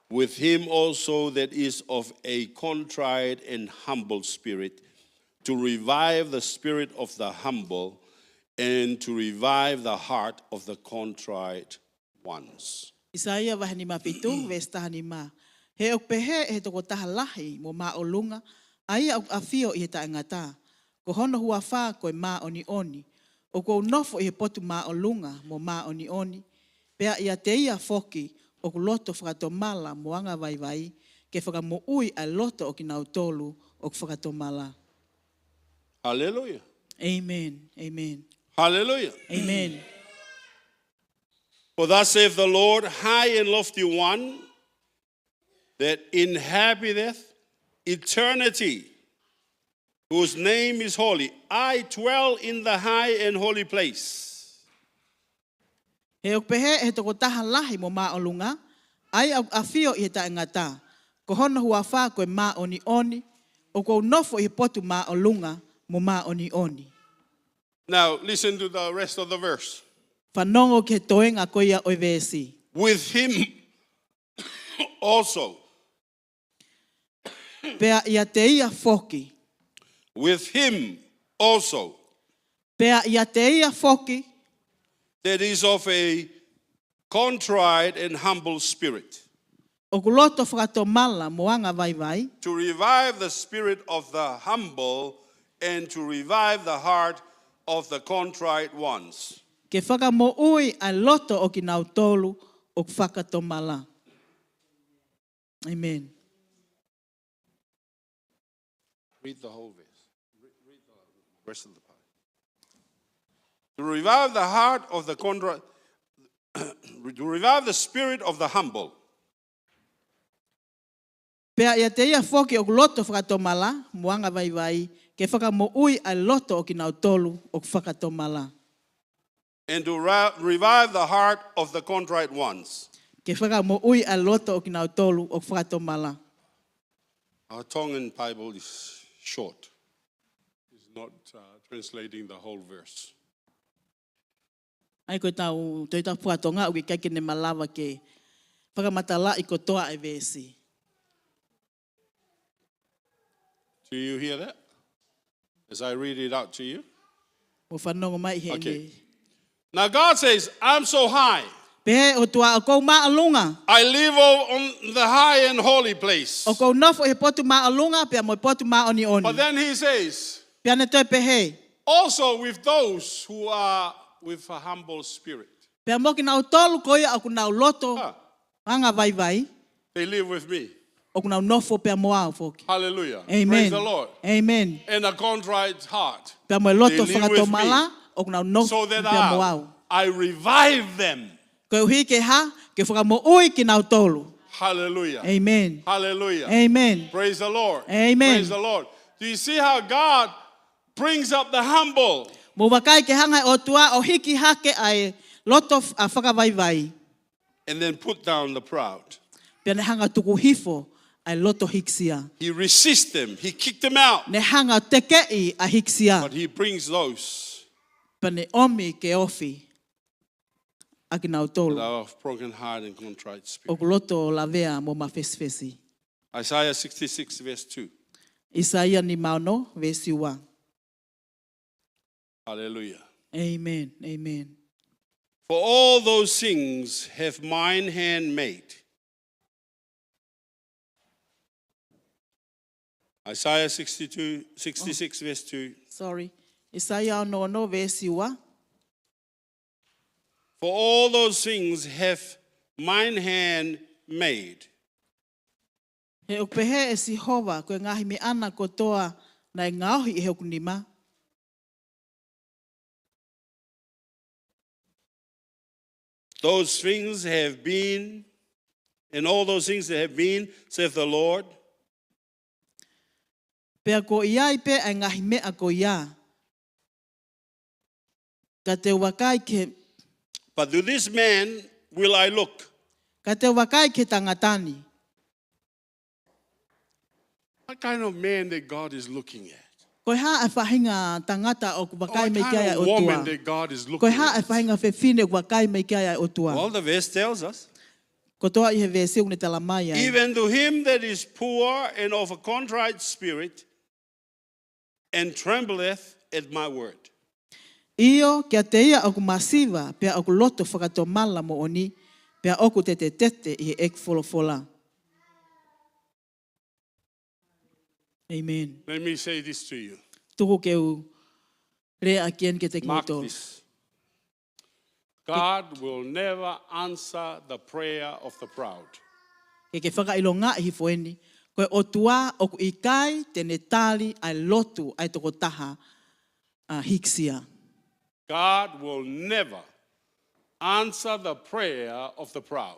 with him also that is of a contrite and humble spirit, to revive the spirit of the humble, and to revive the heart of the contrite ones. ʻAisea vahe nima fitu, veesi taha nima. He ʻoku pehē ʻe he tokotaha lahi mo māʻolunga, ʻa ia ʻoku ʻafio ʻi he taʻengata, ko hono huafa ko e Māʻoniʻoni, ʻoku ou nofo ʻi he potu māʻolunga mo māʻoniʻoni, pea ʻiate ia foki ʻoku loto fakatomala mo angavaivai, ke fakamoʻui ʻa e loto ʻo kinautolu ʻoku fakatomala. Hallelujah. Amen. Amen. Hallelujah. Amen. For thus saith the Lord, high and lofty one, that inhabiteth eternity, whose name is holy. I dwell in the high and holy place. He ʻoku pehē ʻe he tokotaha lahi mo māʻolunga, ʻa ia ʻoku ʻafio ʻi he taʻengata, ko hono huafa ko e Māʻoniʻoni, ʻoku ou nofo ʻi he potu māʻolunga mo māʻoniʻoni. Now, listen to the rest of the verse. Fanongo ki he toenga ko ia ʻo e veesi. With him also. Pea ʻiate ia foki. With him also. Pea ʻiate ia foki. That is of a contrite and humble spirit. ʻOku loto fakatomala mo angavaivai. To revive the spirit of the humble and to revive the heart of the contrite ones. Ke fakamoʻui ʻa e loto ʻo kinautolu ʻoku fakatomala. Amen. Read the whole verse. Re-, read the rest of the part. To revive the heart of the contrite, to revive the spirit of the humble. Pea ʻiate ia foki ʻoku loto fakatomala mo angavaivai, ke fakamoʻui ʻa e loto ʻo kinautolu ʻoku fakatomala. And to ra-, revive the heart of the contrite ones. Ke fakamoʻui ʻa e loto ʻo kinautolu ʻoku fakatomala. Our Tongan Bible is short. It's not, uh, translating the whole verse. ʻA ia ko ʻetau Tohi Tapu faka-Tonga ʻoku ʻikai ke ne malava ke fakamatalaʻi kotoa e veesi. Do you hear that? As I read it out to you. Mou fanongo mai heni. Okay. Now God says, "I'm so high. Pehē ʻOtua ʻoku ou māʻolunga. I live o-, on the high and holy place." ʻOku ou nofo ʻi he potu māʻolunga pea mo e potu māʻoniʻoni. But then he says, Pea ne toe pehē. "Also with those who are with a humble spirit." Pea mo kinautolu ko ia ʻoku nau loto Ah. angavaivai. They live with me. ʻOku nau nofo pea mo au foki. Hallelujah. Amen. Praise the Lord. Amen. And a contrite heart. Pea mo e loto They live with fakatomala, me. ʻOku nau nofo So that pea mo I, au. I revive them. Koeʻuhi ke hā, ke fakamoʻui kinautolu. Hallelujah. Amen. Hallelujah. Amen. Praise the Lord. Amen. Praise the Lord. Do you see how God brings up the humble? Mou vakai ki he hanga ʻe he ʻOtua ʻo hiki hake ʻa e loto f-, ʻa e fakavaivai. And then put down the proud. Pea ne hanga tuku hifo ʻa e loto hīkisia. He resists them. He kicked them out. Ne hanga ʻo tekeʻi ʻa e hīkisia. But he brings those Pea ne ʻomi ke ofi ʻa kinautolu that are of broken heart and contrite spirit. ʻOku loto lavea mo mafesifesi. Isaiah sixty-six, verse two. ʻAisea nima ono, veesi ua. Hallelujah. Amen. Amen. For all those things have mine hand made. Isaiah sixty-two, sixty-six, verse two. Sorry. ʻAisea ono ono, veesi ua. For all those things have mine hand made. He ʻoku pehē ʻe Sihova, ko e ngaahi meʻa na kotoa naʻe ngaohi ʻe hoku nima. Those things have been, and all those things that have been, saith the Lord. Pea kuo ʻi ai pē ʻa e ngaahi meʻa ko ia. Ka te u vakai ki he But to this man will I look. Ka te u vakai ki he tangata ni. What kind of man that God is looking at? Ko e hā e faʻahinga tangata ʻoku vakai mai ki ai ʻa e ʻOtua? What kind of woman that God is looking at? Ko e hā e faʻahinga fefine ʻoku vakai mai ki ai ʻa e ʻOtua? Well, the verse tells us. Kotoa ʻi he veesi ʻoku ne talamai ai. Even to him that is poor and of a contrite spirit, and trembleth at my word. ʻIo, kiate ia ʻoku masiva, pea ʻoku loto fakatomala moʻoni, pea ʻoku tetetete ʻi heʻeku folofola. Amen. Let me say this to you. Tuku ke u lea ʻaki eni kiate kimoutolu. Mark this. God will never answer the prayer of the proud. Ke ke fakaʻilongaʻi hifo eni, ko e ʻOtua ʻoku ʻikai te ne tali ʻa e lotu ʻa e tokotaha, ʻa, hīkisia. God will never answer the prayer of the proud.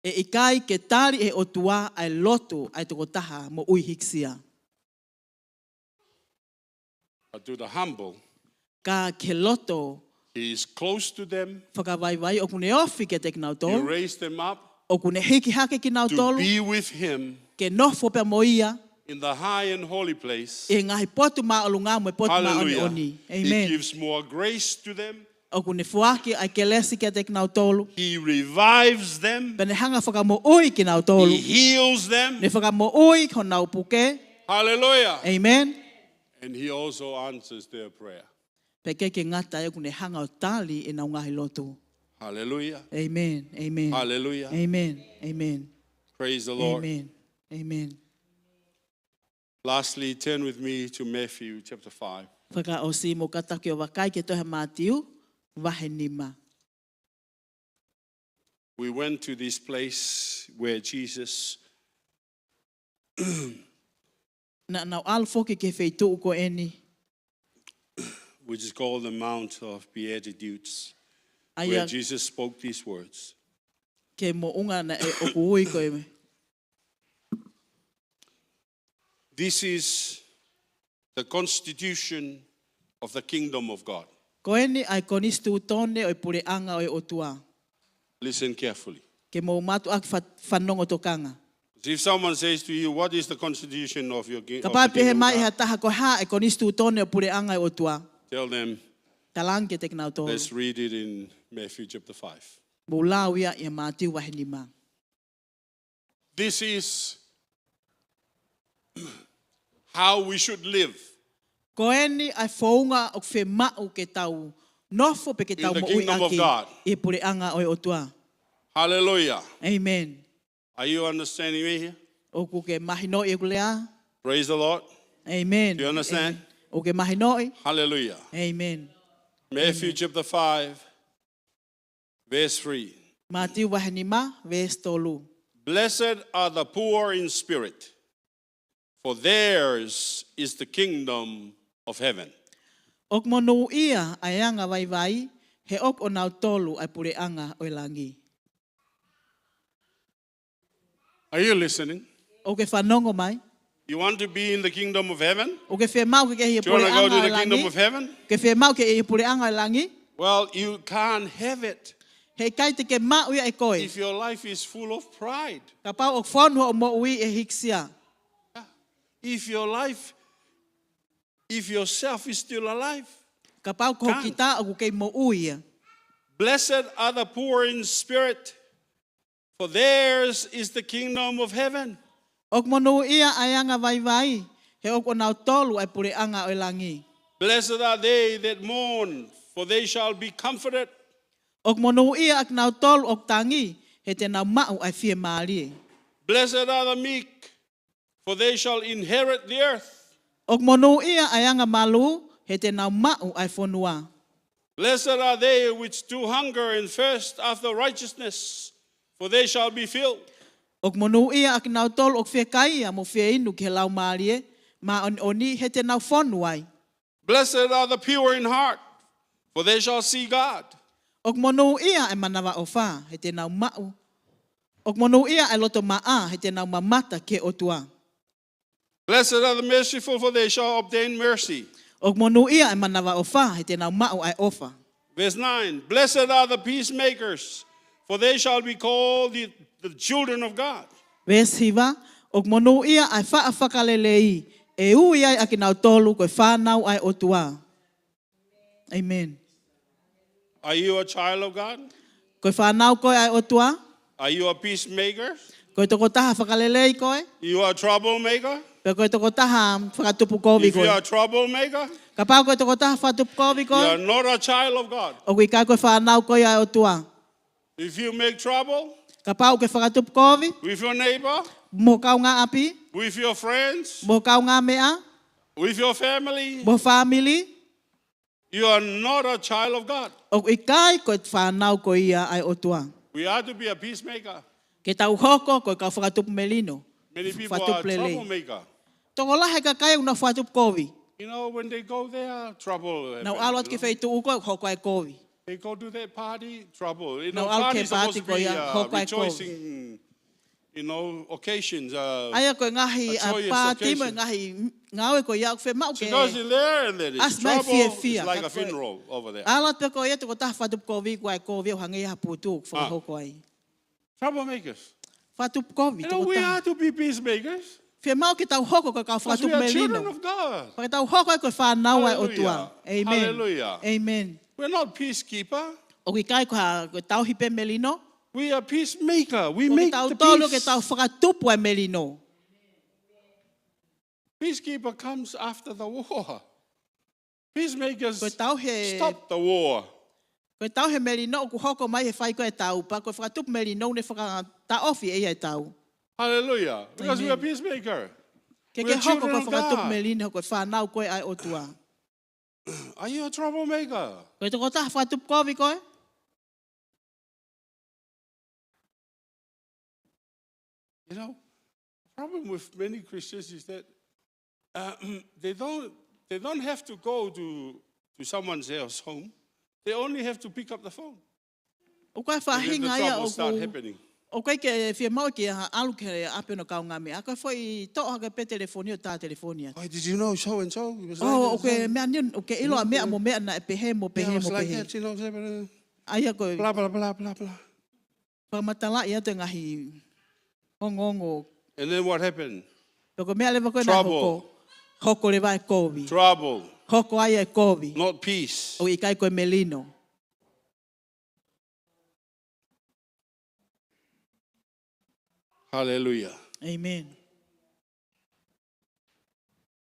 ʻE ʻikai ke tali ʻe he ʻOtua ʻa e lotu ʻa e tokotaha moʻui hīkisia. But to the humble, Ka ki he loto, he is close to them. Fakavaivai, ʻoku ne ofi kiate kinautolu. He raised them up. ʻOku ne hiki hake kinautolu. To be with him. Ke nofo pea mo ia. In the high and holy place. ʻI he ngaahi potu māʻolunga mo e potu māʻoniʻoni. Hallelujah. Amen. He gives more grace to them. ʻOku ne foaki ʻa e kelesi kiate kinautolu. He revives them. Pea ne hanga fakamoʻui kinautolu. He heals them. Ne fakamoʻui honau puke. Hallelujah. Amen. And he also answers their prayer. Pea ʻikai ke ngata ai, ʻoku ne hanga ʻo tali ʻenau ngaahi lotu. Hallelujah. Amen. Amen. Hallelujah. Amen. Amen. Praise the Lord. Amen. Amen. Lastly, turn with me to Matthew chapter five. Fakaʻosi, mou kātaki ʻo vakai ki he tohi Mātiu, vahe nima. We went to this place where Jesus Naʻa nau ʻalu foki ki he feituʻu ko eni. Which is called the Mount of Beatitudes, ʻa ia where Jesus spoke these words. Ki he moʻunga naʻe ʻoku ui ko e This is the constitution of the kingdom of God. Ko eni ʻa e konisitūtone ʻo e puleʻanga ʻo e ʻOtua. Listen carefully. Ke mou mātuʻaki fa-, fanongo tokanga. If someone says to you, "What is the constitution of your ki-, of the kingdom of God?" Kapau ʻe pehē mai ʻe ha taha ko e hā e konisitūtone ʻo e puleʻanga ʻo e ʻOtua. Tell them, Talaange kiate kinautolu. Let's read it in Matthew chapter five. Mou lau ia ʻi he Mātiu vahe nima. This is how we should live. Ko eni ʻa e founga ʻoku fiemaʻu ke tau nofo pe ke tau moʻui ʻaki ʻi he puleʻanga ʻo e ʻOtua. Hallelujah. Amen. Are you understanding me here? ʻOku ke mahinoʻi ʻeku lea? Praise the Lord. Amen. Do you understand? Amen. ʻOku ke mahinoʻi? Hallelujah. Amen. Matthew chapter five. Verse three. Mātiu vahe nima, veesi tolu. Blessed are the poor in spirit, for theirs is the kingdom of heaven. ʻOku monūʻia ʻa e anga vaivai, he ʻoku ʻonautolu ʻa e puleʻanga ʻo e langi. Are you listening? ʻOku ke fanongo mai? You want to be in the kingdom of heaven? ʻOku ke fiemaʻu ke ke ʻi he puleʻanga ʻo e langi? Do you wanna go to the kingdom of heaven? ʻOku ke fiemaʻu ke ʻi he puleʻanga ʻo e langi? Well, you can't have it. He ʻikai te ke maʻu ia ʻe koe. If your life is full of pride, Kapau ʻoku fonu hoʻo moʻui ʻe hīkisia. If your life, if yourself is still alive, Kapau ko ho Can't. kita ʻoku kei moʻui ia. Blessed are the poor in spirit, for theirs is the kingdom of heaven. ʻOku monūʻia ʻa e anga vaivai, he ʻoku ʻonautolu ʻa e puleʻanga ʻo e langi. Blessed are they that mourn, for they shall be comforted. ʻOku monūʻia ʻa kinautolu ʻoku tangi, he te nau maʻu ʻa e fiemālie. Blessed are the meek, for they shall inherit the earth. ʻOku monūʻia ʻa e anga malū, he te nau maʻu ʻa e fonua. Blessed are they which do hunger and thirst after righteousness, for they shall be filled. ʻOku monūʻia ʻa kinautolu ʻoku fiekaia mo fieinu ki he Laumālie Māʻoniʻoni, he te nau fonu ai. Blessed are the pure in heart, for they shall see God. ʻOku monūʻia ʻa e manavaʻofa, he te nau maʻu. ʻOku monūʻia ʻa e loto maʻa, he te nau mamata ki he ʻOtua. Blessed are the merciful, for they shall obtain mercy. ʻOku monūʻia ʻa e manavaʻofa, he te nau maʻu ʻa e ʻofa. Verse nine, blessed are the peacemakers, for they shall be called the, the children of God. Veesi hiva, ʻoku monūʻia ʻa e faʻa fakalelei, ʻe ui ai ʻa kinautolu ko e fānau ʻa e ʻOtua. Amen. Are you a child of God? Ko e fānau koe ʻa e ʻOtua? Are you a peacemaker? Ko e tokotaha fakalelei koe? You are a troublemaker? Pe ko e tokotaha fakatupu kovi If you koe? are a troublemaker, Kapau ko e tokotaha fakatupu kovi you koe? are not a child of God. ʻOku ʻikai ko e fānau koe ʻa e ʻOtua. If you make trouble Kapau ke fakatupu kovi with your neighbor, mo ho kaungāʻapi, with your friends, mo ho kaungāmeʻa, with your family, mo ho fāmili, you are not a child of God. ʻOku ʻikai ko e fānau koe ia ʻa e ʻOtua. We are to be a peacemaker. Ke tau hoko ko e kau fakatupu melino. Many people Fakatupu are lelei. troublemaker. Tokolahi e kakai ʻoku nau fakatupu kovi. You know, when they go there, trouble Nau happen, ʻalu atu you ki he know. feituʻu ko ē, hoko ai e kovi. They go to that party, trouble. You Nau know, ʻalu ki he parties supposed pāti to ko be, ia, uh, hoko ai e kovi. rejoicing, you know, occasions, uh, ʻA ia ko e ngaahi, a ʻa, joyous pāti mo e occasion. ngaahi ngāue ko ia ʻoku fiemaʻu ke She goes in there and then it's ʻasi mai e trouble. fiefia. It's like Ka a ko e funeral over there. ʻAlu atu pē ko ia tokotaha fakatupu kovi, ko e kovi ʻo hangē ha putu ʻoku Ah. fakahoko ai. Troublemakers. Fakatupu kovi, You know, we tokotaha. are to be peacemakers. Fiemaʻu ke tau hoko ko e kau Because we fakatupu are children melino. of God. Pea ke tau hoko ai ko e fānau ʻa e ʻOtua. Hallelujah. Amen. Hallelujah. Amen. We're not peacekeeper. ʻOku ʻikai ko ha, ko e tauhi pē melino. We are peacemaker. We ʻOku make the kitautolu peace. ke tau fakatupu ʻa e melino. Peacekeeper comes after the war. Peacemakers Ko e tauhi e stop the war. Ko e tauhi e melino ʻoku hoko mai he fai ko ē e tau, pea ko e fakatupu melino ʻoku ne fakataʻofi ʻe ia e tau. Hallelujah. Because we are Amen. peacemaker. Ke We ke are hoko ko e children of fakatupu God. melino, ko e fānau koe ʻa e ʻOtua. Are you a troublemaker? Ko e tokotaha fakatupu kovi koe? You know, the problem with many Christians is that, uh, they don't, they don't have to go to, to someone else's home. They only have to pick up the phone. ʻOku ʻi ai e And then the faʻahinga ia troubles start ʻoku, happening. ʻoku ʻikai ke fiemaʻu ke ʻalu ki he ʻapi ʻo e kaungāmeʻa. Ka ko e foʻi toʻo hake pē telefoni ʻo tā telefoni atu. "Oh, did you know so and so?" He was like, "Oh, ʻoku ke meʻa ni, ʻoku ke ʻilo ʻa e meʻa mo e meʻa naʻe pehē mo pehē mo pehē. Yeah, it was like that, you know, blah, blah, blah, blah. ʻA ia ko e fakamatalaʻi atu e ngaahi ongoongo. And then what happened? Pea ko e meʻa leva ko ē naʻe Trouble. hoko. Hoko leva e kovi. Trouble. Hoko ai e kovi. Not peace. ʻOku ʻikai ko e melino. Hallelujah. Amen.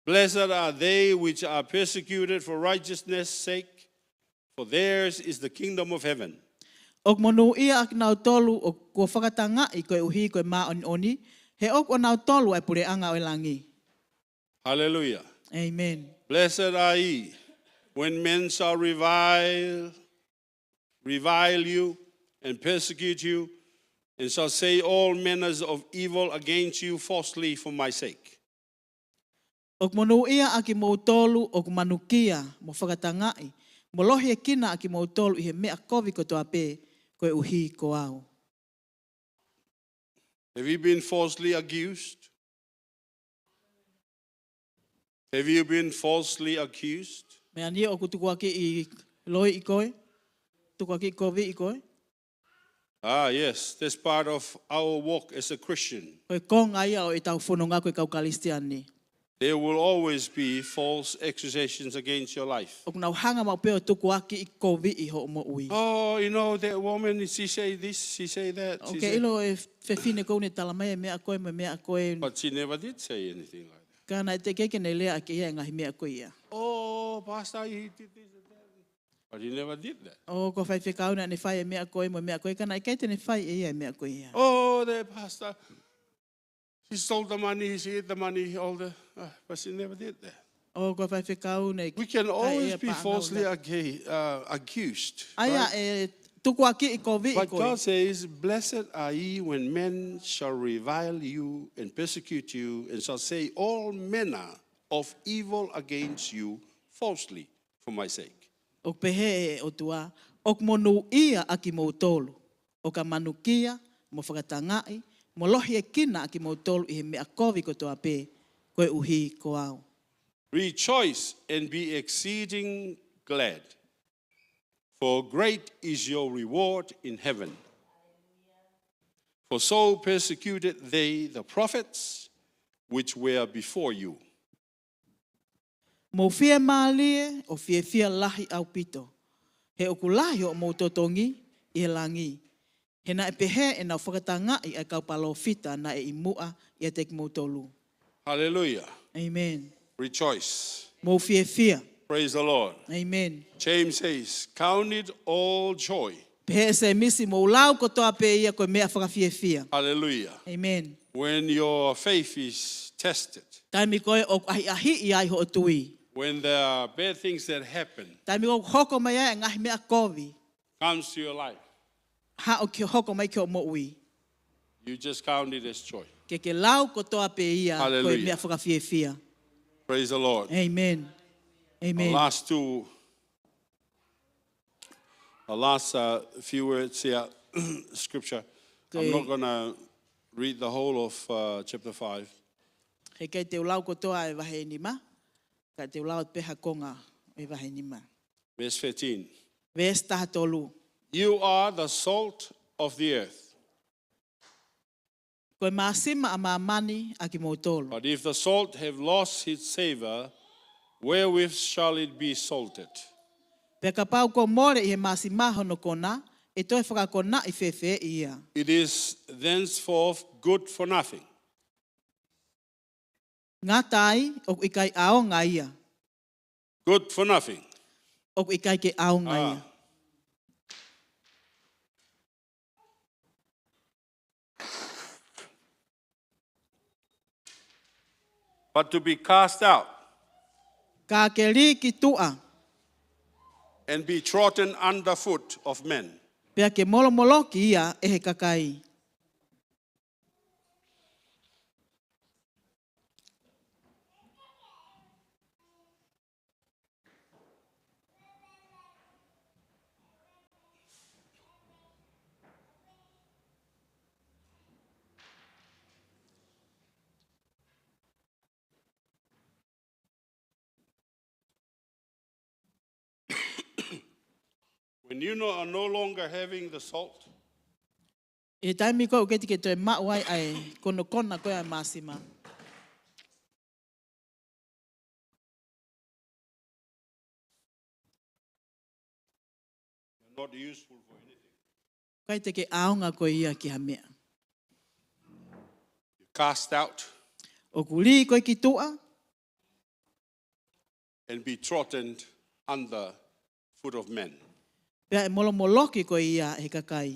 Blessed are they which are persecuted for righteousness' sake, for theirs is the kingdom of heaven. ʻOku monūʻia ʻa kinautolu ʻoku fakatangaʻi koeʻuhi ko e māʻoniʻoni, he ʻoku ʻonautolu ʻa e puleʻanga ʻo e langi. Hallelujah. Amen. Blessed are ye when men shall revile, revile you and persecute you, and shall say all manners of evil against you falsely for my sake. ʻOku monūʻia ʻa kimoutolu ʻoku manukia mo fakatangaʻi, mo lohiekina ʻa kimoutolu ʻi he meʻa kovi kotoa pē koeʻuhi ko au. Have you been falsely accused? Have you been falsely accused? Meʻa ni ʻoku tukuakiʻi loi ʻi koe? Tukuakiʻi kovi ʻi koe? Ah, yes, that's part of our walk as a Christian. Ko e konga ia ʻo ʻetau fononga ko e kau Kalisitiane. There will always be false accusations against your life. ʻOku nau hanga maʻu pē ʻo tukuakiʻi koviʻi hoʻo moʻui. Oh, you know, that woman, she say this, she say that, she ʻOku say. ʻilo e fefine ko ē naʻe talamai e meʻa ko ē mo e meʻa ko ē. But she never did say anything like that. Ka naʻe teʻeki ke ne lea ʻaki ia e ngaahi meʻa ko ia. Oh, Pastor, he did this and that. But he never did that. ʻO ko e faifekau naʻa ne fai e meʻa ko ē mo e meʻa ko ē, ka naʻe ʻikai te ne fai ʻe ia e meʻa ko ia. Oh, the pastor, he stole the money, he hid the money, all the, uh, but he never did that. ʻO ko e faifekau naʻe We can ʻikai always ia be paʻanga falsely ʻo accu- uh, accused. ʻAia Right? e tukuakiʻi koviʻi But koe. God says, "Blessed are ye when men shall revile you and persecute you, and shall say all manner of evil against you falsely for my sake." ʻOku pehē ʻe he ʻOtua, ʻoku monūʻia ʻa kimoutolu ʻoka manukia, mo fakatangaʻi, mo lohiekina ʻa kimoutolu ʻi he meʻa kovi kotoa pē, koeʻuhi ko au. Rejoice and be exceeding glad, for great is your reward in heaven. For so persecuted they the prophets which were before you. Mou fiemālie ʻo fiefia lahi ʻaupito, he ʻoku lahi hoʻomou totongi ʻi he langi, he naʻe pehē ʻenau fakatangaʻi ʻa e kau palōfita naʻe ʻi muʻa ʻiate kimoutolu. Hallelujah. Amen. Rejoice. Mou fiefia. Praise the Lord. Amen. James says, "Count it all joy." Pehē ʻe Sēmisi, mou lau kotoa pē ia ko e meʻa fakafiefia. Hallelujah. Amen. When your faith is tested. Taimi ko ē ʻoku ʻahiʻahiʻi ai hoʻo tui. When there are bad things that happen. Taimi ʻoku hoko mai ai e ngaahi meʻa kovi. Comes to your life. Haʻu ke hoko mai ki hoʻo moʻui. You just count it as joy. Ke ke lau kotoa pē ia ko e Hallelujah. Meʻa fakafiefia. Praise the Lord. Amen. Amen. Last two, the last uh, few words here, scripture. I'm Okay. Not going to read the whole of uh, chapter five. He ʻikai te u lau kotoa e vahe nima, ka te u lau pē ha konga e vahe nima. Verse thirteen. Veesi taha tolu. You are the salt of the earth. Ko e māsima ʻa māmani ʻa kimoutolu. But if the salt have lost its savor, wherewith shall it be salted? Pea kapau kuo mole ʻi he māsima hono kona, ʻe toe fakakonaʻi fēfeeʻi ia? It is thenceforth good for nothing. Ngata ai, ʻoku ʻikai ʻaonga ia. Good for nothing. ʻOku ʻikai ke ʻaonga Ah. ia. But to be cast out. Ka ke lī ki tuʻa. And be trodden under foot of men. Pea ke molomoloki ia ʻe he kakai. When you no- are no longer having the salt, ʻI he taimi ko ē ʻoku ʻikai te ke toe maʻu ai ʻa e konokona ko ē ʻa e māsima. You're not useful for anything. ʻIkai te ke ʻaonga koe ia ki ha meʻa. You're cast out. ʻOku lī koe ki tuʻa. And be trodden under foot of men. Pea ʻe molomoloki koe ia ʻe he kakai.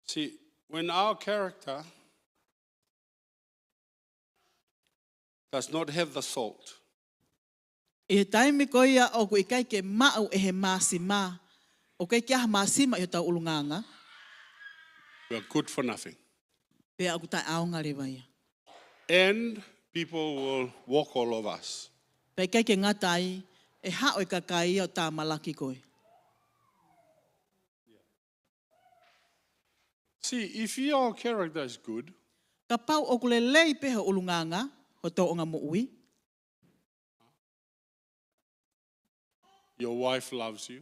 See, when our character does not have the salt, ʻI he taimi ko ia ʻoku ʻikai ke maʻu ʻe he māsima, ʻoku ʻikai ke ʻi ai ha māsima ʻi hotau ʻulungaanga, we are good for nothing. Pea ʻoku taʻeʻaonga leva ia. And people will walk all over us. Pea ʻikai ke ngata ai, ʻe haʻu e kakai ia ʻo tāmalaki koe. See, if your character is good, Kapau ʻoku lelei pē ho ʻulungaanga, ho tōʻonga moʻui, Your wife loves you.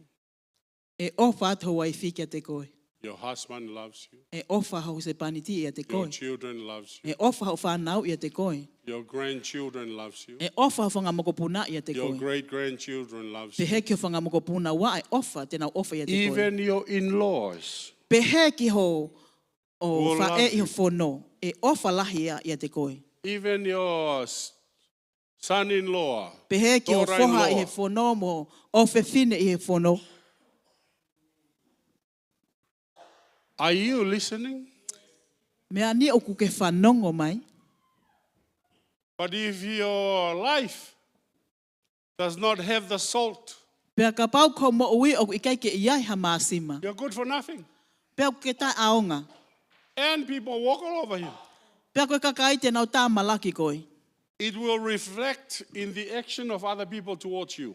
ʻE ʻofa atu ho uaifi kiate koe. Your husband loves you. ʻE ʻofa ho husepāniti ʻiate Your koe. Children loves you. ʻE ʻofa ho fānau ʻiate koe. Your grandchildren loves you. ʻE ʻofa ho fanga mokopuna ʻiate Your koe. Great grandchildren loves you. Pehē ki ho fanga mokopuna ua ʻe ʻofa, te nau ʻofa ʻiate koe. Even your in-laws. Pehē ki ho ʻo Will love faʻē ʻi you. ho fono, ʻe ʻofa lahi ia ʻiate koe. Even your s- son-in-law. Pehē ki ho foha Daughter-in-law. ʻi he fono mo ʻofefine ʻi he fono. Are you listening? Meʻa ni ʻoku ke fanongo mai. But if your life does not have the salt, Pea kapau ko ho moʻui ʻoku ʻikai ke ʻi ai ha māsima. You're good for nothing. Pea ʻoku ke taʻeʻaonga. And people walk all over you. Pea ko e kakai te nau tāmalaki koe. It will reflect in the action of other people towards you.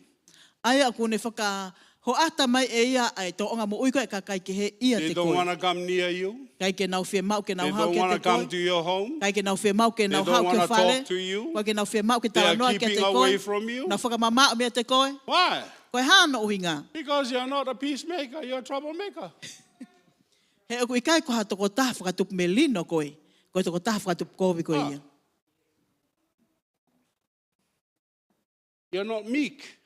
ʻA ia ʻoku ne fakahoʻata mai ʻe ia ʻa e tōʻonga moʻui ko e kakai kehe ʻiate koe. They don't want to come near you. ʻIkai ke nau fiemaʻu ke nau They haʻu don't want to kiate come koe. To your home. ʻIkai ke nau fiemaʻu ke They nau don't haʻu ki ho want to fale. Talk to you. ʻIkai ke nau fiemaʻu ke They are talanoa keeping kiate away koe. From you. Nau fakamamaʻo meiate koe. Why? Ko e hā hono ʻuhinga? Because you're not a peacemaker, you're a troublemaker. He ʻoku ʻikai ko ha tokotaha fakatupu melino koe. Ko e tokotaha fakatupu kovi koe Ah. ia. You're not meek.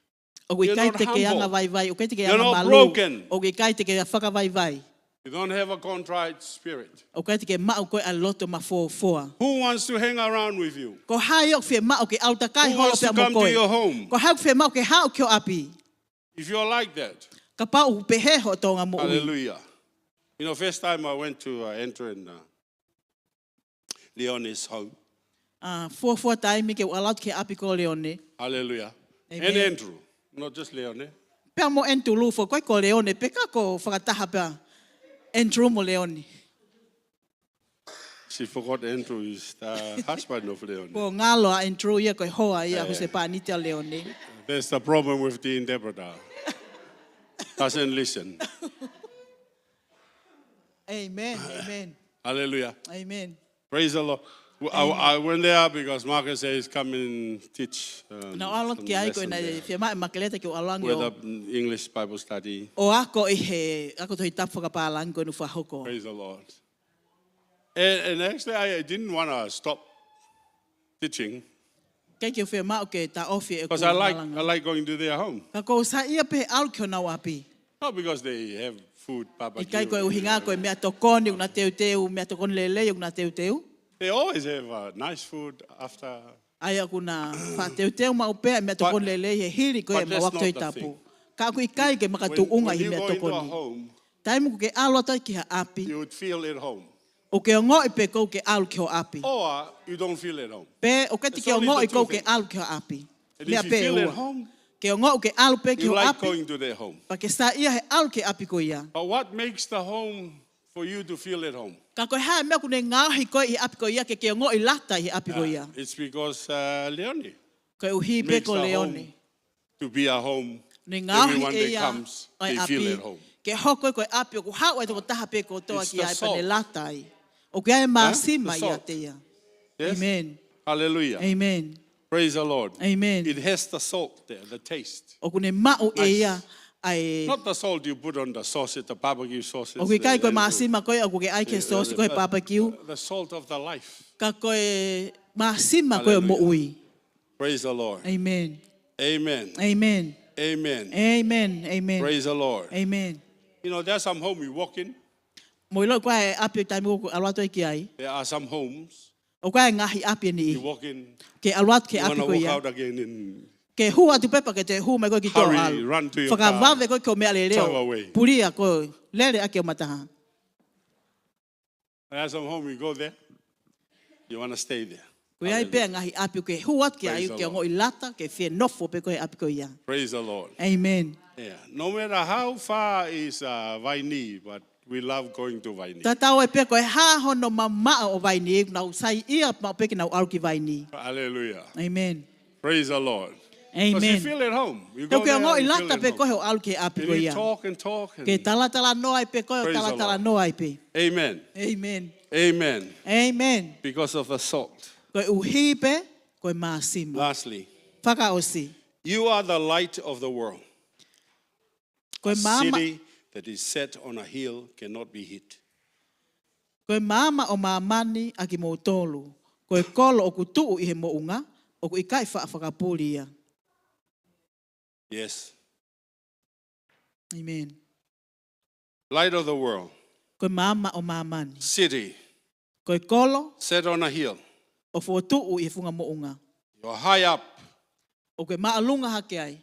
ʻOku You're ʻikai not te ke humble. Anga vaivai, ʻoku ʻikai te ke You're anga not malu, broken. ʻoku ʻikai te ke fakavaivai. You don't have a contrite spirit. ʻOku ʻikai te ke maʻu koe ʻa e loto mafofoa. Who wants to hang around with you? Ko hai ʻoku fiemaʻu ke ʻalu takai Who holo wants to pea mo come to koe? Your home? Ko hai ʻoku fiemaʻu ke haʻu ki ho ʻapi? If you're like that, Kapau ʻoku pehē hoʻo tōʻonga moʻui. Hallelujah. You know, first time I went to uh, Andrew and uh, Leone's home. ʻA, fuofua taimi ke u ʻalu atu ki he ʻapi ko Leone. Hallelujah. Amen. And Andrew, not just Leone. Pea mo Andrew foki, ko Leone, pea ka ko fakataha pea Andrew mo Leone. She forgot Andrew is the husband of Leone. Ko ngalo ʻa Andrew ia ko e hoa ia Eh. Husepāniti ʻa Leone. There's the problem with the interpreter. Doesn't listen. Amen, amen, Hallelujah. Amen. Praise the Lord. Well, I, I went there because Marcus says come and teach. Um, Naʻa ku ʻalu some ki ai ko e lesson naʻe there fiemaʻu ʻe Makeleta ke u ʻalu ange with ʻo, the English Bible study. ʻo ako ʻi he, ako Tohi Tapu fakapālangi ko eni ʻoku fakahoko. Praise the Lord. And, and actually, I didn't want to stop teaching ʻIkai ke u fiemaʻu ke taʻofi ʻeku because I like, malanga. I like going to their home. Ka ʻoku ou saiʻia pē he ʻalu ki honau ʻapi. Not because they have food, barbecue. ʻIkai ko e ʻuhinga ko e meʻa tokoni ʻoku na teuteu, meʻa tokoni lelei ʻoku na teuteu. They always have uh, nice food after. ʻA ia ʻoku na faʻa teuteu maʻu pē ʻa e meʻa tokoni lelei he hili ko e But that's mau ako not Tohi the Tapu. Thing. Ka ʻoku ʻikai ke When, makatuʻunga when ʻi he you meʻa go into a tokoni. Home, Taimi ʻoku ke ʻalu atu ai ki ha ʻapi, you would feel at home. ʻoku ke ongoʻi pē ʻoku ke ʻalu ki ho ʻapi. Or you don't feel at home. Pē ʻoku ʻikai te It's ke only ongoʻi the two ʻoku ke things. ʻalu ki ho ʻapi. And Meʻa if you pē feel at ua. Home, Ke ongoʻi ʻoku ke ʻalu pē ki you ho like ʻapi. Going to their home. Pea ke saiʻia he ʻalu ki he ʻapi ko ia. But what makes the home for you to feel at home? Ka ko e hā e meʻa ʻoku ne ngaohi koe ʻi he ʻapi ko ia ke ke ongoʻi lata ʻi he ʻapi ko ia. It's because uh, Leone Ko e ʻuhi pē makes ko the Leone. Home to be a home Ne that ngaohi everyone ʻe that ia comes, ʻa e they feel ʻapi at home. Ke hoko ko e ʻapi ʻoku haʻu e tokotaha pē kotoa It's ki the ai pea ne salt. Lata ai. ʻOku ʻi ai e Huh? māsima The salt. ʻiate ia. Yes? Amen. Hallelujah. Amen. Praise the Lord. Amen. It has the salt there, the taste. ʻOku ne maʻu ʻe Nice. Ia ʻa e. Not the salt you put on the sausage, the barbecue sausage. ʻOku ʻikai the- ko e māsima ko ē ʻoku ke ʻai ki he the- sosi the- ko e barbecue. The salt of the life. Ka ko e māsima ko e Hallelujah. Moʻui. Praise the Lord. Amen. Amen. Amen. Amen. Amen. Amen. Praise the Lord. Amen. You know, there's some home you walk in. Mo ʻilo ko e ʻapi taimi ʻoku ʻalu atu ai ki ai. There are some homes ʻOku ʻi ai e ngaahi ʻapi ʻe niʻihi. You walk in. Ke ʻalu atu ki he You ʻapi wanna ko walk ia. Out again in Ke hū atu pē pea ke toe hū mai koe ki tō Hurry, ʻalu. Run to your Fakavave car. Koe ki hoʻo meʻalele. Tow away. Pulia koe. Lele ʻaki ʻo mataha. There are some home you go there. You want to stay there. Ko ia ai pē ngaahi ʻapi ke hū atu ki ai. Ke ongoʻi lata ke fie nofo pē koe he ʻapi ko ia. Praise the Lord. Amen. Yeah. No matter how far is uh, Vaini, but we love going to Vaini. Tatau ai pē ko e hā hono mamaʻo ʻo Vaini, ʻoku nau saiʻia maʻu pē ke nau ʻalu ki Vaini. Hallelujah. Amen. Praise the Lord. Because you Amen. Feel at home. You Tau go ke there, ongoʻi you lata feel at pē koe home. He ʻalu ki he ʻapi And ko you ia. Talk and talk. And Ke talatalanoa ai pē koe, Praise the Lord. Talatalanoa ai pē. Amen. Amen. Amen. Amen. Because of the salt. Ko e ʻuhi pē ko e māsima. Lastly, Fakaʻosi. You are the light of the world. Ko e maama, city that is set on a hill cannot be hid. Ko e maama ʻo māmani ʻa kimoutolu, ko e kolo ʻoku tuʻu ʻi he moʻunga, ʻoku ʻikai faʻa fakapuli ia. Yes. Amen. Light of the world. Ko e maama ʻo māmani. City. Ko e kolo. Set on a hill. ʻO fokotuʻu ʻi he funga moʻunga. You're high up. ʻOku ke māʻolunga hake ai.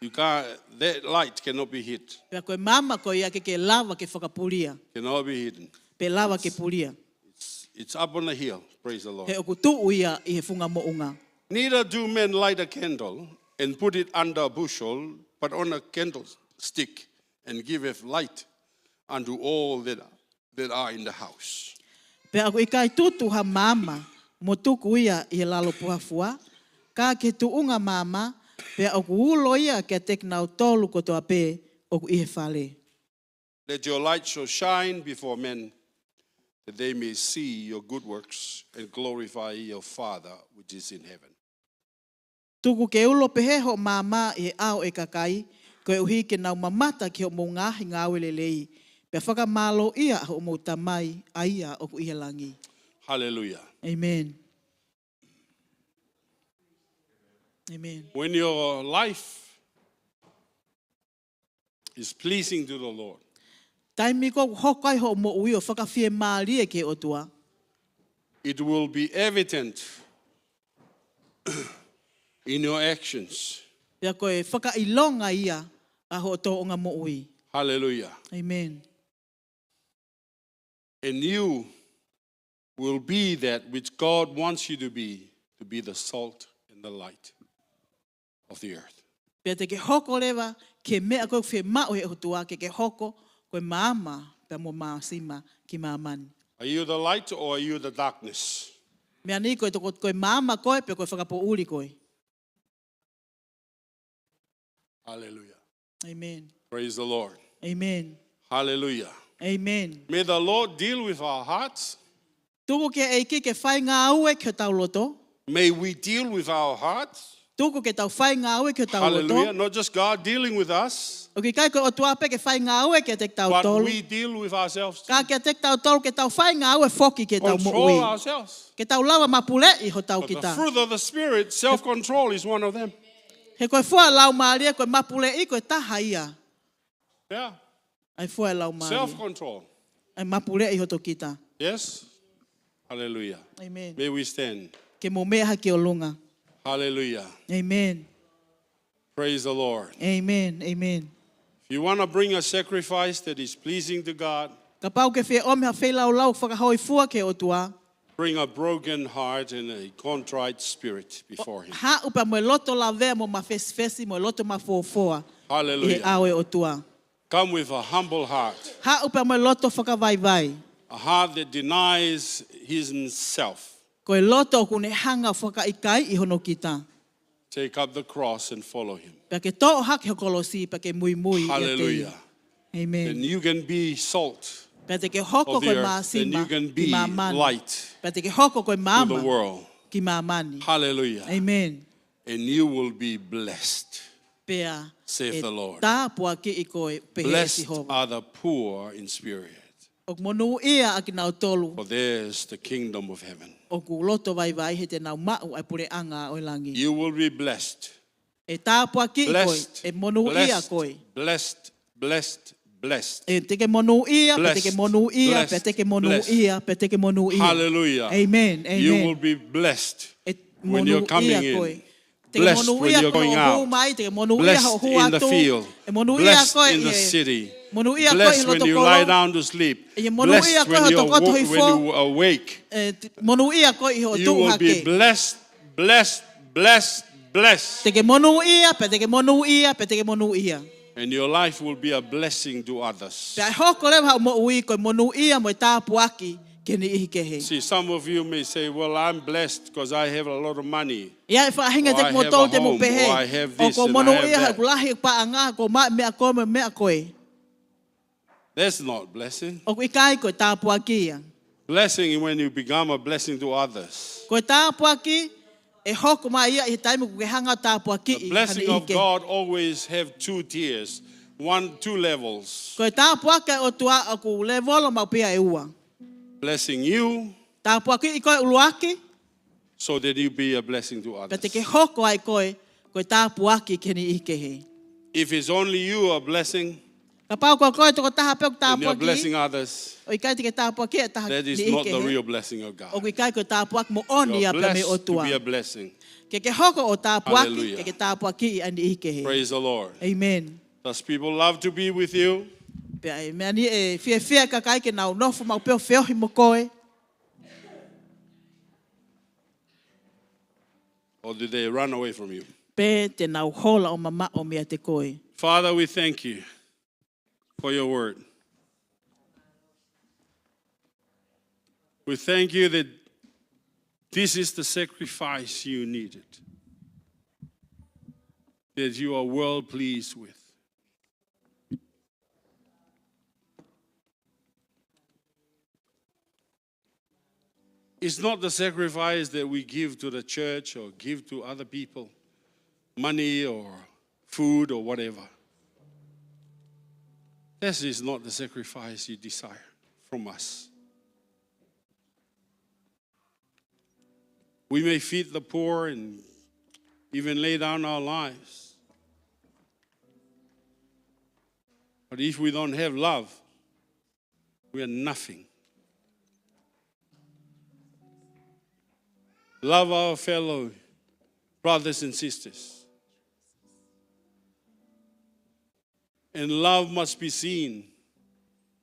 You can't, that light cannot be hid. Pea ko e maama ko ia ʻoku ʻikai ke lava ke fakapulia. Cannot be hidden. Pe lava ke pulia. It's, it's up on a hill. Praise the Lord. He ʻoku tuʻu ia ʻi he funga moʻunga. Neither do men light a candle and put it under a bushel, but on a candlestick, and giveth light unto all that, that are in the house. Pea ʻoku ʻikai tutu ha maama, mo tuku ia ʻi he lalo puhafua, ka ki he tuʻunga maama, pea ʻoku ulo ia kiate kinautolu kotoa pē ʻoku ʻi he fale. Let your light so shine before men, that they may see your good works and glorify your Father which is in heaven. Tuku ke ulo pehē hoʻo maama ʻi he ʻao ʻo e kakai, koeʻuhi ke nau mamata ki hoʻomou ngaahi ngāue lelei, pea fakamālōʻia ʻa hoʻomou Tamai ʻa ia ʻoku ʻi he langi. Hallelujah. Amen. Amen. When your life is pleasing to the Lord, Taimi ko ē ʻoku hoko ai hoʻo moʻui ʻo fakafiemālie ki he ʻOtua, it will be evident in your actions. Pea ko e fakaʻilonga ia ʻa hoʻo tōʻonga moʻui. Hallelujah. Amen. And you will be that which God wants you to be, to be the salt and the light of the earth. Pea te ke hoko leva ki he meʻa ko ē ʻoku fiemaʻu ʻe he ʻOtua ke ke hoko, ko e maama pea mo māsima ki māmani. Are you the light or are you the darkness? Meʻa ni, ko e toko, ko e maama koe pe ko e fakapoʻuli koe? Hallelujah. Amen. Praise the Lord. Amen. Hallelujah. Amen. May the Lord deal with our hearts. Tuku ke ʻEiki ke fai ngāue ki hotau loto. May we deal with our hearts. Tuku ke tau fai ngāue ki hotau loto. Hallelujah. Not just God dealing with us, ʻOku ʻikai ko e ʻOtua pē ke fai ngāue kiate kitautolu, but we deal with ourselves. Ka kiate kitautolu ke tau fai ngāue foki ki heʻetau moʻui. Control ourselves. Ke tau lava mapuleʻi hotau kita. But the fruit of the Spirit, self-control is one of them. He ko e fua ʻa e Laumālie, ko e mapuleʻi ko e taha ia. Yeah. ʻA e fua ʻa e Laumālie. Self-control. ʻA e mapuleʻi hoto kita. Yes. Hallelujah. Amen. May we stand. Ke mou meʻa hake ki ʻolunga. Hallelujah. Amen. Praise the Lord. Amen. Amen. If you want to bring a sacrifice that is pleasing to God, Kapau ʻoku ke fie ʻomi ha feilaulau fakahōifua ki he ʻOtua, bring a broken heart and a contrite spirit before Him. Haʻu pea mo e loto lavea mo mafesifesi mo e loto mafofoa ʻi he ʻao ʻo e ʻOtua. Hallelujah. Come with a humble heart. Haʻu pea mo e loto fakavaivai. A heart that denies himself. Ko e loto ʻoku ne hanga ʻo fakaʻikaiʻi hono kita. Take up the cross and follow him. Pea ke toʻo hake ho kolosi, pea ke muimui ʻiate ia. Hallelujah. Amen. Then you can be salt of the earth. Pea te ke hoko ko e māsima ki māmani. Then you can be light to the world. Pea te ke hoko ko e maama ki māmani. Hallelujah. Amen. And you will be blessed, saith the Lord. Pea ʻe tāpuakiʻi koe, pehē ʻe Sihova. Blessed are the poor in spirit. ʻOku monūʻia ʻa kinautolu. For theirs the kingdom of heaven. ʻOku loto vaivai, he te nau maʻu ʻa e puleʻanga ʻo e langi. You will be blessed. ʻE tāpuakiʻi koe, ʻe monūʻia koe. Blessed, blessed, blessed, blessed. ʻE te ke monūʻia, pea te ke monūʻia, pea te ke monūʻia, pea te ke monūʻia. Hallelujah. Amen, amen. You will be blessed when you're coming in. ʻE monūʻia koe. Te ke monūʻia koe hoʻo hū mai, te ke monūʻia hoʻo hū atu. Blessed when you're going out. Blessed in the field. Blessed in the city. Blessed when you lie down to sleep. ʻE monūʻia koe ʻi ho tokoto hifo. Blessed when you, when you awake. ʻE monūʻia koe ʻi hoʻo tuʻu hake. You will be blessed, blessed, blessed, blessed. Te ke monūʻia, pea te ke monūʻia, pea te ke monūʻia. And your life will be a blessing to others. Pea ʻe hoko leva hoʻo moʻui ko e monūʻia mo e tāpuaki ki he niʻihi kehe. See, some of you may say, "Well, I'm blessed 'cause I have a lot of money." ʻE ʻi ai e faʻahinga ʻiate kimoutolu te mou pehē, "Or I have a home, or I have this, and I have that." ʻOku ou monūʻia, he ʻoku lahi e paʻanga, ʻoku ou maʻu e meʻa ko ē mo e meʻa ko ē. That's not blessing. ʻOku ʻikai ko e tāpuaki ia. Blessing is when you become a blessing to others. Ko e tāpuaki ʻe hoko mai ia ʻi he taimi ʻoku ke hanga ʻo tāpuakiʻi ha niʻihi kehe. The blessing of God always have two tiers. one, two levels. Ko e tāpuaki ʻa e ʻOtua ʻoku lēvolo maʻu pē ia ʻe ua. Blessing you Tāpuakiʻi koe ʻuluaki, so that you be a blessing to others. Pea te ke hoko ai koe ko e tāpuaki ki he niʻihi kehe. If it's only you a blessing, Kapau ko koe tokotaha pē ʻoku tāpuaki, and you're blessing others, ʻo ʻikai te ke tāpuakiʻi ʻa e taha niʻihi kehe, that is not the real blessing of God. ʻOku ʻikai ko e tāpuaki moʻoni ia pea mei he ʻOtua. You are blessed to be a blessing. Ke ke hoko ʻo tāpuaki, Hallelujah. Ke ke tāpuakiʻi ʻa e niʻihi kehe. Praise the Lord. Amen. Does people love to be with you? Pea ʻe meʻa ni ʻe fiefia kakai ke nau nofo maʻu pē ʻo feohi mo koe? Or do they run away from you? Pe te nau hola ʻo mamaʻo meiate koe? Father, we thank you for your word. We thank you that this is the sacrifice you needed, that you are well pleased with. It's not the sacrifice that we give to the church or give to other people, money or food or whatever. This is not the sacrifice you desire from us. We may feed the poor and even lay down our lives. But if we don't have love, we are nothing. Love our fellow brothers and sisters. And love must be seen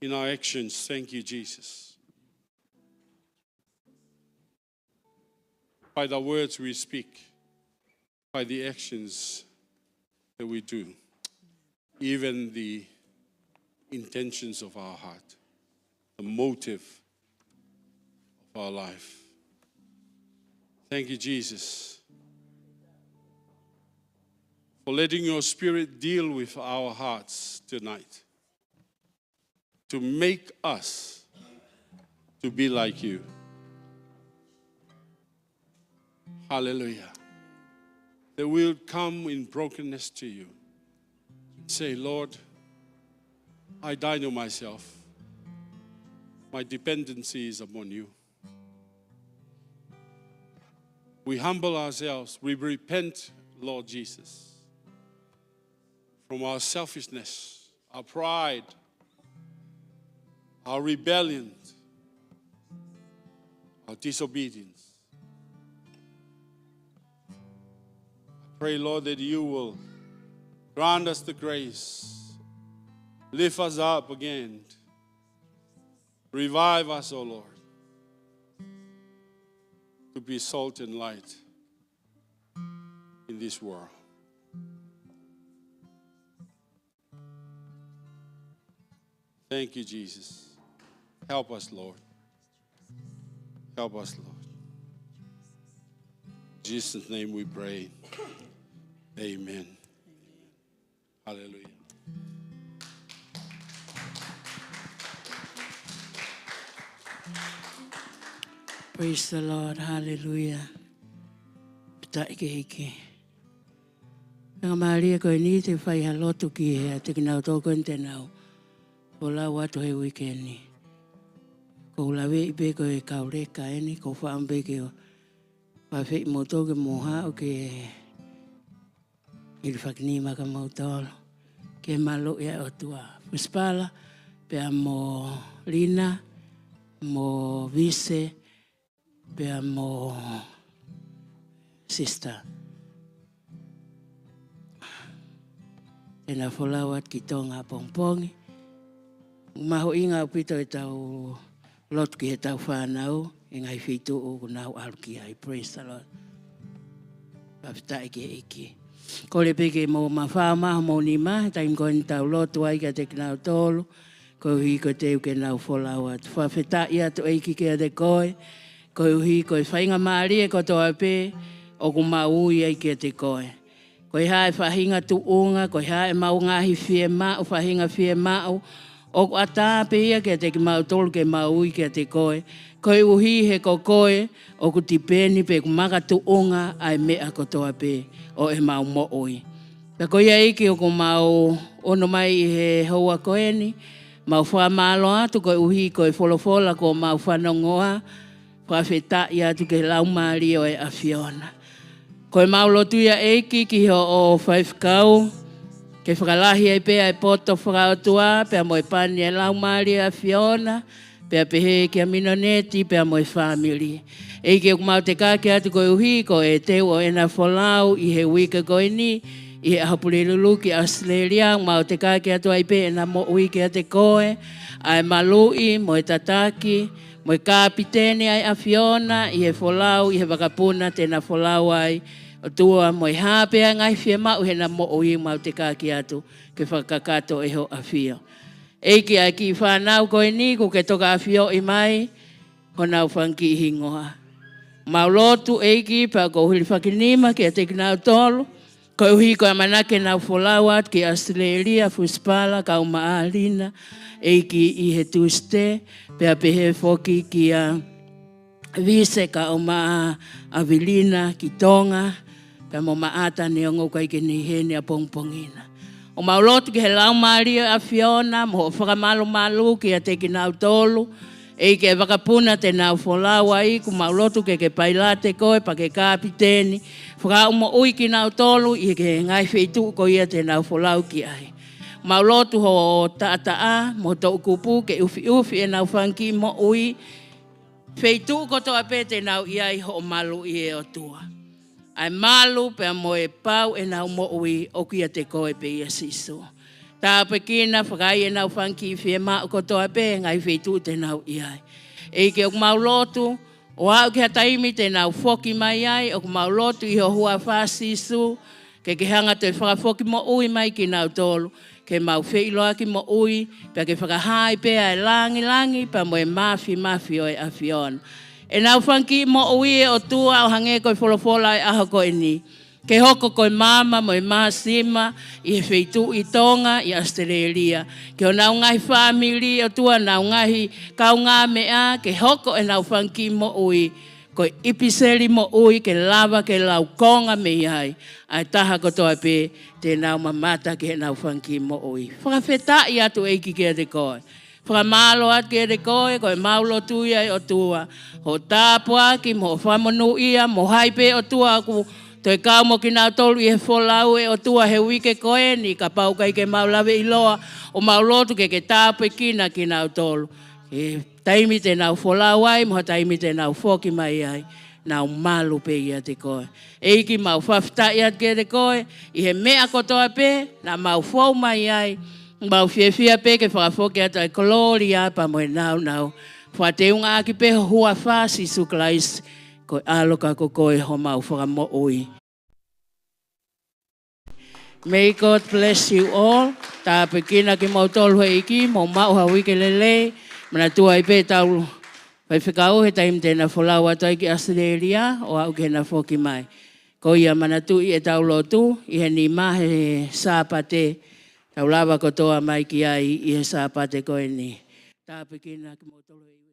in our actions. Thank you, Jesus. By the words we speak, by the actions that we do, even the intentions of our heart, the motive of our life. Thank you, Jesus, for letting your spirit deal with our hearts tonight to make us to be like you. Hallelujah. That we'll come in brokenness to you and say, "Lord, I die to myself. My dependency is upon you." We humble ourselves. We repent, Lord Jesus, from our selfishness, our pride, our rebellion, our disobedience. I pray, Lord, that you will grant us the grace, lift us up again, revive us, O Lord, to be salt and light in this world. Thank you, Jesus. Help us, Lord. Help us, Lord. In Jesus' name we pray. Amen. Hallelujah. Praise the Lord. Hallelujah. Pitaʻi ke hiki. Faingamālie ko eni te fai ha lotu ki he ʻa e kinautolu ko eni te nau folau atu he uike ni. Ko u laveʻi pē ko e kau leka eni, ko u faʻa pē ke u fafeʻi moutolu ke mou haʻu ke hilifaki nima kia moutolu. Ke mālō ʻia ʻOtua. Fusipala, pea mo Lina, mo Vise, pea mo Sister. Te nau folau atu ki Tonga ʻapongipongi. Mahuʻinga ʻaupito ʻetau lotu ki heʻetau fānau, ʻi he ngaahi feituʻu ʻoku nau ʻalu ki ai. Praise the Lord. Fakafetaʻi ki he ʻEiki. Kole pē ke mou mafao mai homou nima, taimi ko eni tau lotu ai kiate kinautolu, koeʻuhi ko e teu ke nau folau atu. Fakafetaʻi atu ʻEiki kiate koe, koeʻuhi ko e faingamālie kotoa pē ʻoku mau ui ai kiate koe. Ko e hā e faʻahinga tuʻunga, ko e hā ʻemau ngaahi fiemaʻu, faʻahinga fiemaʻu, ʻoku ʻatā pē ia kiate kimautolu ke mau ui kiate koe. Koeʻuhi he ko koe ʻoku tipeni pea ʻoku makatuʻunga ʻa e meʻa kotoa pē ʻo ʻemau moʻui. Pea ko ia ʻEiki ʻoku mau ʻono mai ʻi he houa ko eni, mau fakamālō atu koeʻuhi ko e folofola kuo mau fanongoa, fakafetaʻi atu ki he Laumālie ʻo e ʻAfiona. Ko e mau lotu ia ʻEiki ki hoʻo faifekau, ke fakalahi ai pē ʻa e poto fakaʻotua, pea mo e pani ʻa e Laumālie ʻo e ʻAfiona, pea pehē kia Minoneti, pea mo e fāmili. ʻEiki ʻoku mau tekaki atu koeʻuhi ko e teu ʻo ʻena folau ʻi he uike ko eni, ʻi he ʻaho Pulelulu ki ʻAositelēlia, ʻoku mau tekaki atu ai pē ʻena moʻui kiate koe, ʻa e maluʻi, mo e tataki, mo e kapiteni ʻa e ʻAfiona, ʻi he folau, ʻi he vakapuna te na folau ai, ʻOtua mo e hā pē ʻa e ngaahi fiemaʻu heʻena moʻui ʻoku mau tekaki atu, ke fakakakato ʻe ho ʻAfio. ʻEiki ʻa e kiʻi fānau ko eni kuo ke toka ʻafioʻi mai, honau fanga kiʻi hingoa. Mau lotu ʻEiki pea ʻoku ou hilifakinima kiate kinautolu, koeʻuhi ko e ʻamanaki ke nau folau atu ki ʻAositelēlia, Fusipala, kau Maʻalina, ʻEiki ʻi he Tūsite, pea pehē foki kia Vise kau Maʻa Avilina ki Tonga, pea mo Maʻata neongo ʻoku ʻikai ke ne ʻi heni ʻapongipongi na. ʻOku mau lotu ki he Laumālie ʻo e ʻAfiona, mo hoʻo fakamalumalu kiate kinautolu, ʻEiki ʻa e vakapuna te nau folau ai, ʻoku mau lotu ke ke pailate koe, pea ke kapiteni, fakaʻamu moʻui kinautolu, ʻi he ngaahi feituʻu ko ia te nau folau ki ai. Mau lotu hoʻo taʻataʻa, mo toʻukupu, ke ʻufiʻufi ʻenau fanga kiʻi moʻui, feituʻu kotoa pē te nau ʻi ai hoʻo maluʻi ʻe ʻOtua. ʻA e malu pea mo e pau ʻenau moʻui ʻoku ʻiate koe pē ia Sīsū. Tāpuekina fakaai ʻenau fanga kiʻi fiemaʻu kotoa pē, ngaahi feituʻu te nau ʻi ai. ʻEiki ʻoku mau lotu, ʻo aʻu ki ha taimi te nau foki mai ai, ʻoku mau lotu ʻi ho huafa Sīsū, ke ke hanga toe fakafoki moʻui mai kinautolu, ke mau feʻiloaki moʻui, pea ke fakahā ai pē ʻa e langilangi, pea mo e māfimafi ʻo e ʻAfiona. ʻEnau fanga kiʻi moʻui ʻe ʻOtua ʻo hangē ko e folofola ʻo e ʻaho ko eni. Ke hoko ko e maama mo e māsima ʻi he feituʻu ʻi Tonga, ʻi ʻAositelēlia. Ki honau ngaahi fāmili ʻOtua, honau ngaahi kaungāmeʻa, ke hoko ʻenau fanga kiʻi moʻui ko e ʻipiseli moʻui ke lava ke laukonga mei ai ʻa e taha kotoa pē te nau mamata ki heʻenau fanga kiʻi moʻui. Fakafetaʻi atu ʻEiki kiate koe. Fakamālō atu kiate koe, ko e mau lotu ia ʻe ʻOtua. Hoʻo tāpuaki, mo hoʻo fakamonūʻia, mo hai pē ʻOtua ʻoku toe kau mo kinautolu ʻi he folau ʻe ʻOtua he uike ko eni, kapau ʻoku ʻikai ke mau lave ʻiloa, ʻoku mau lotu ke ke tāpuekina kinautolu. ʻI he taimi te nau folau ai, mo ha taimi te nau foki mai ai, nau malu pē ʻiate koe. ʻEiki mau fakafetaʻi atu kiate koe, ʻi he meʻa kotoa pē, naʻa mau fou mai ai, mau fiefia pē ke fakafoki atu ʻa e kolōlia pea mo e nāunau. Fakateungaʻaki pē ho huafa Sīsū Kalaisi, ko e ʻAlo ka ko koe homau Fakamoʻui. May God bless you all. Tāpuekina kimoutolu ʻe he ʻEiki, mou maʻu ha uike lelei. Manatua ai pē ʻetau faifekau he taimi te na folau atu ai ki ʻAositelēlia, ʻo aʻu ki heʻena foki mai. Ko ia manatuʻi ʻetau lotu, ʻi he nima he Sāpate, tau lava kotoa mai ki ai ʻi he Sāpate ko eni. Tāpuekina kimoutolu ʻe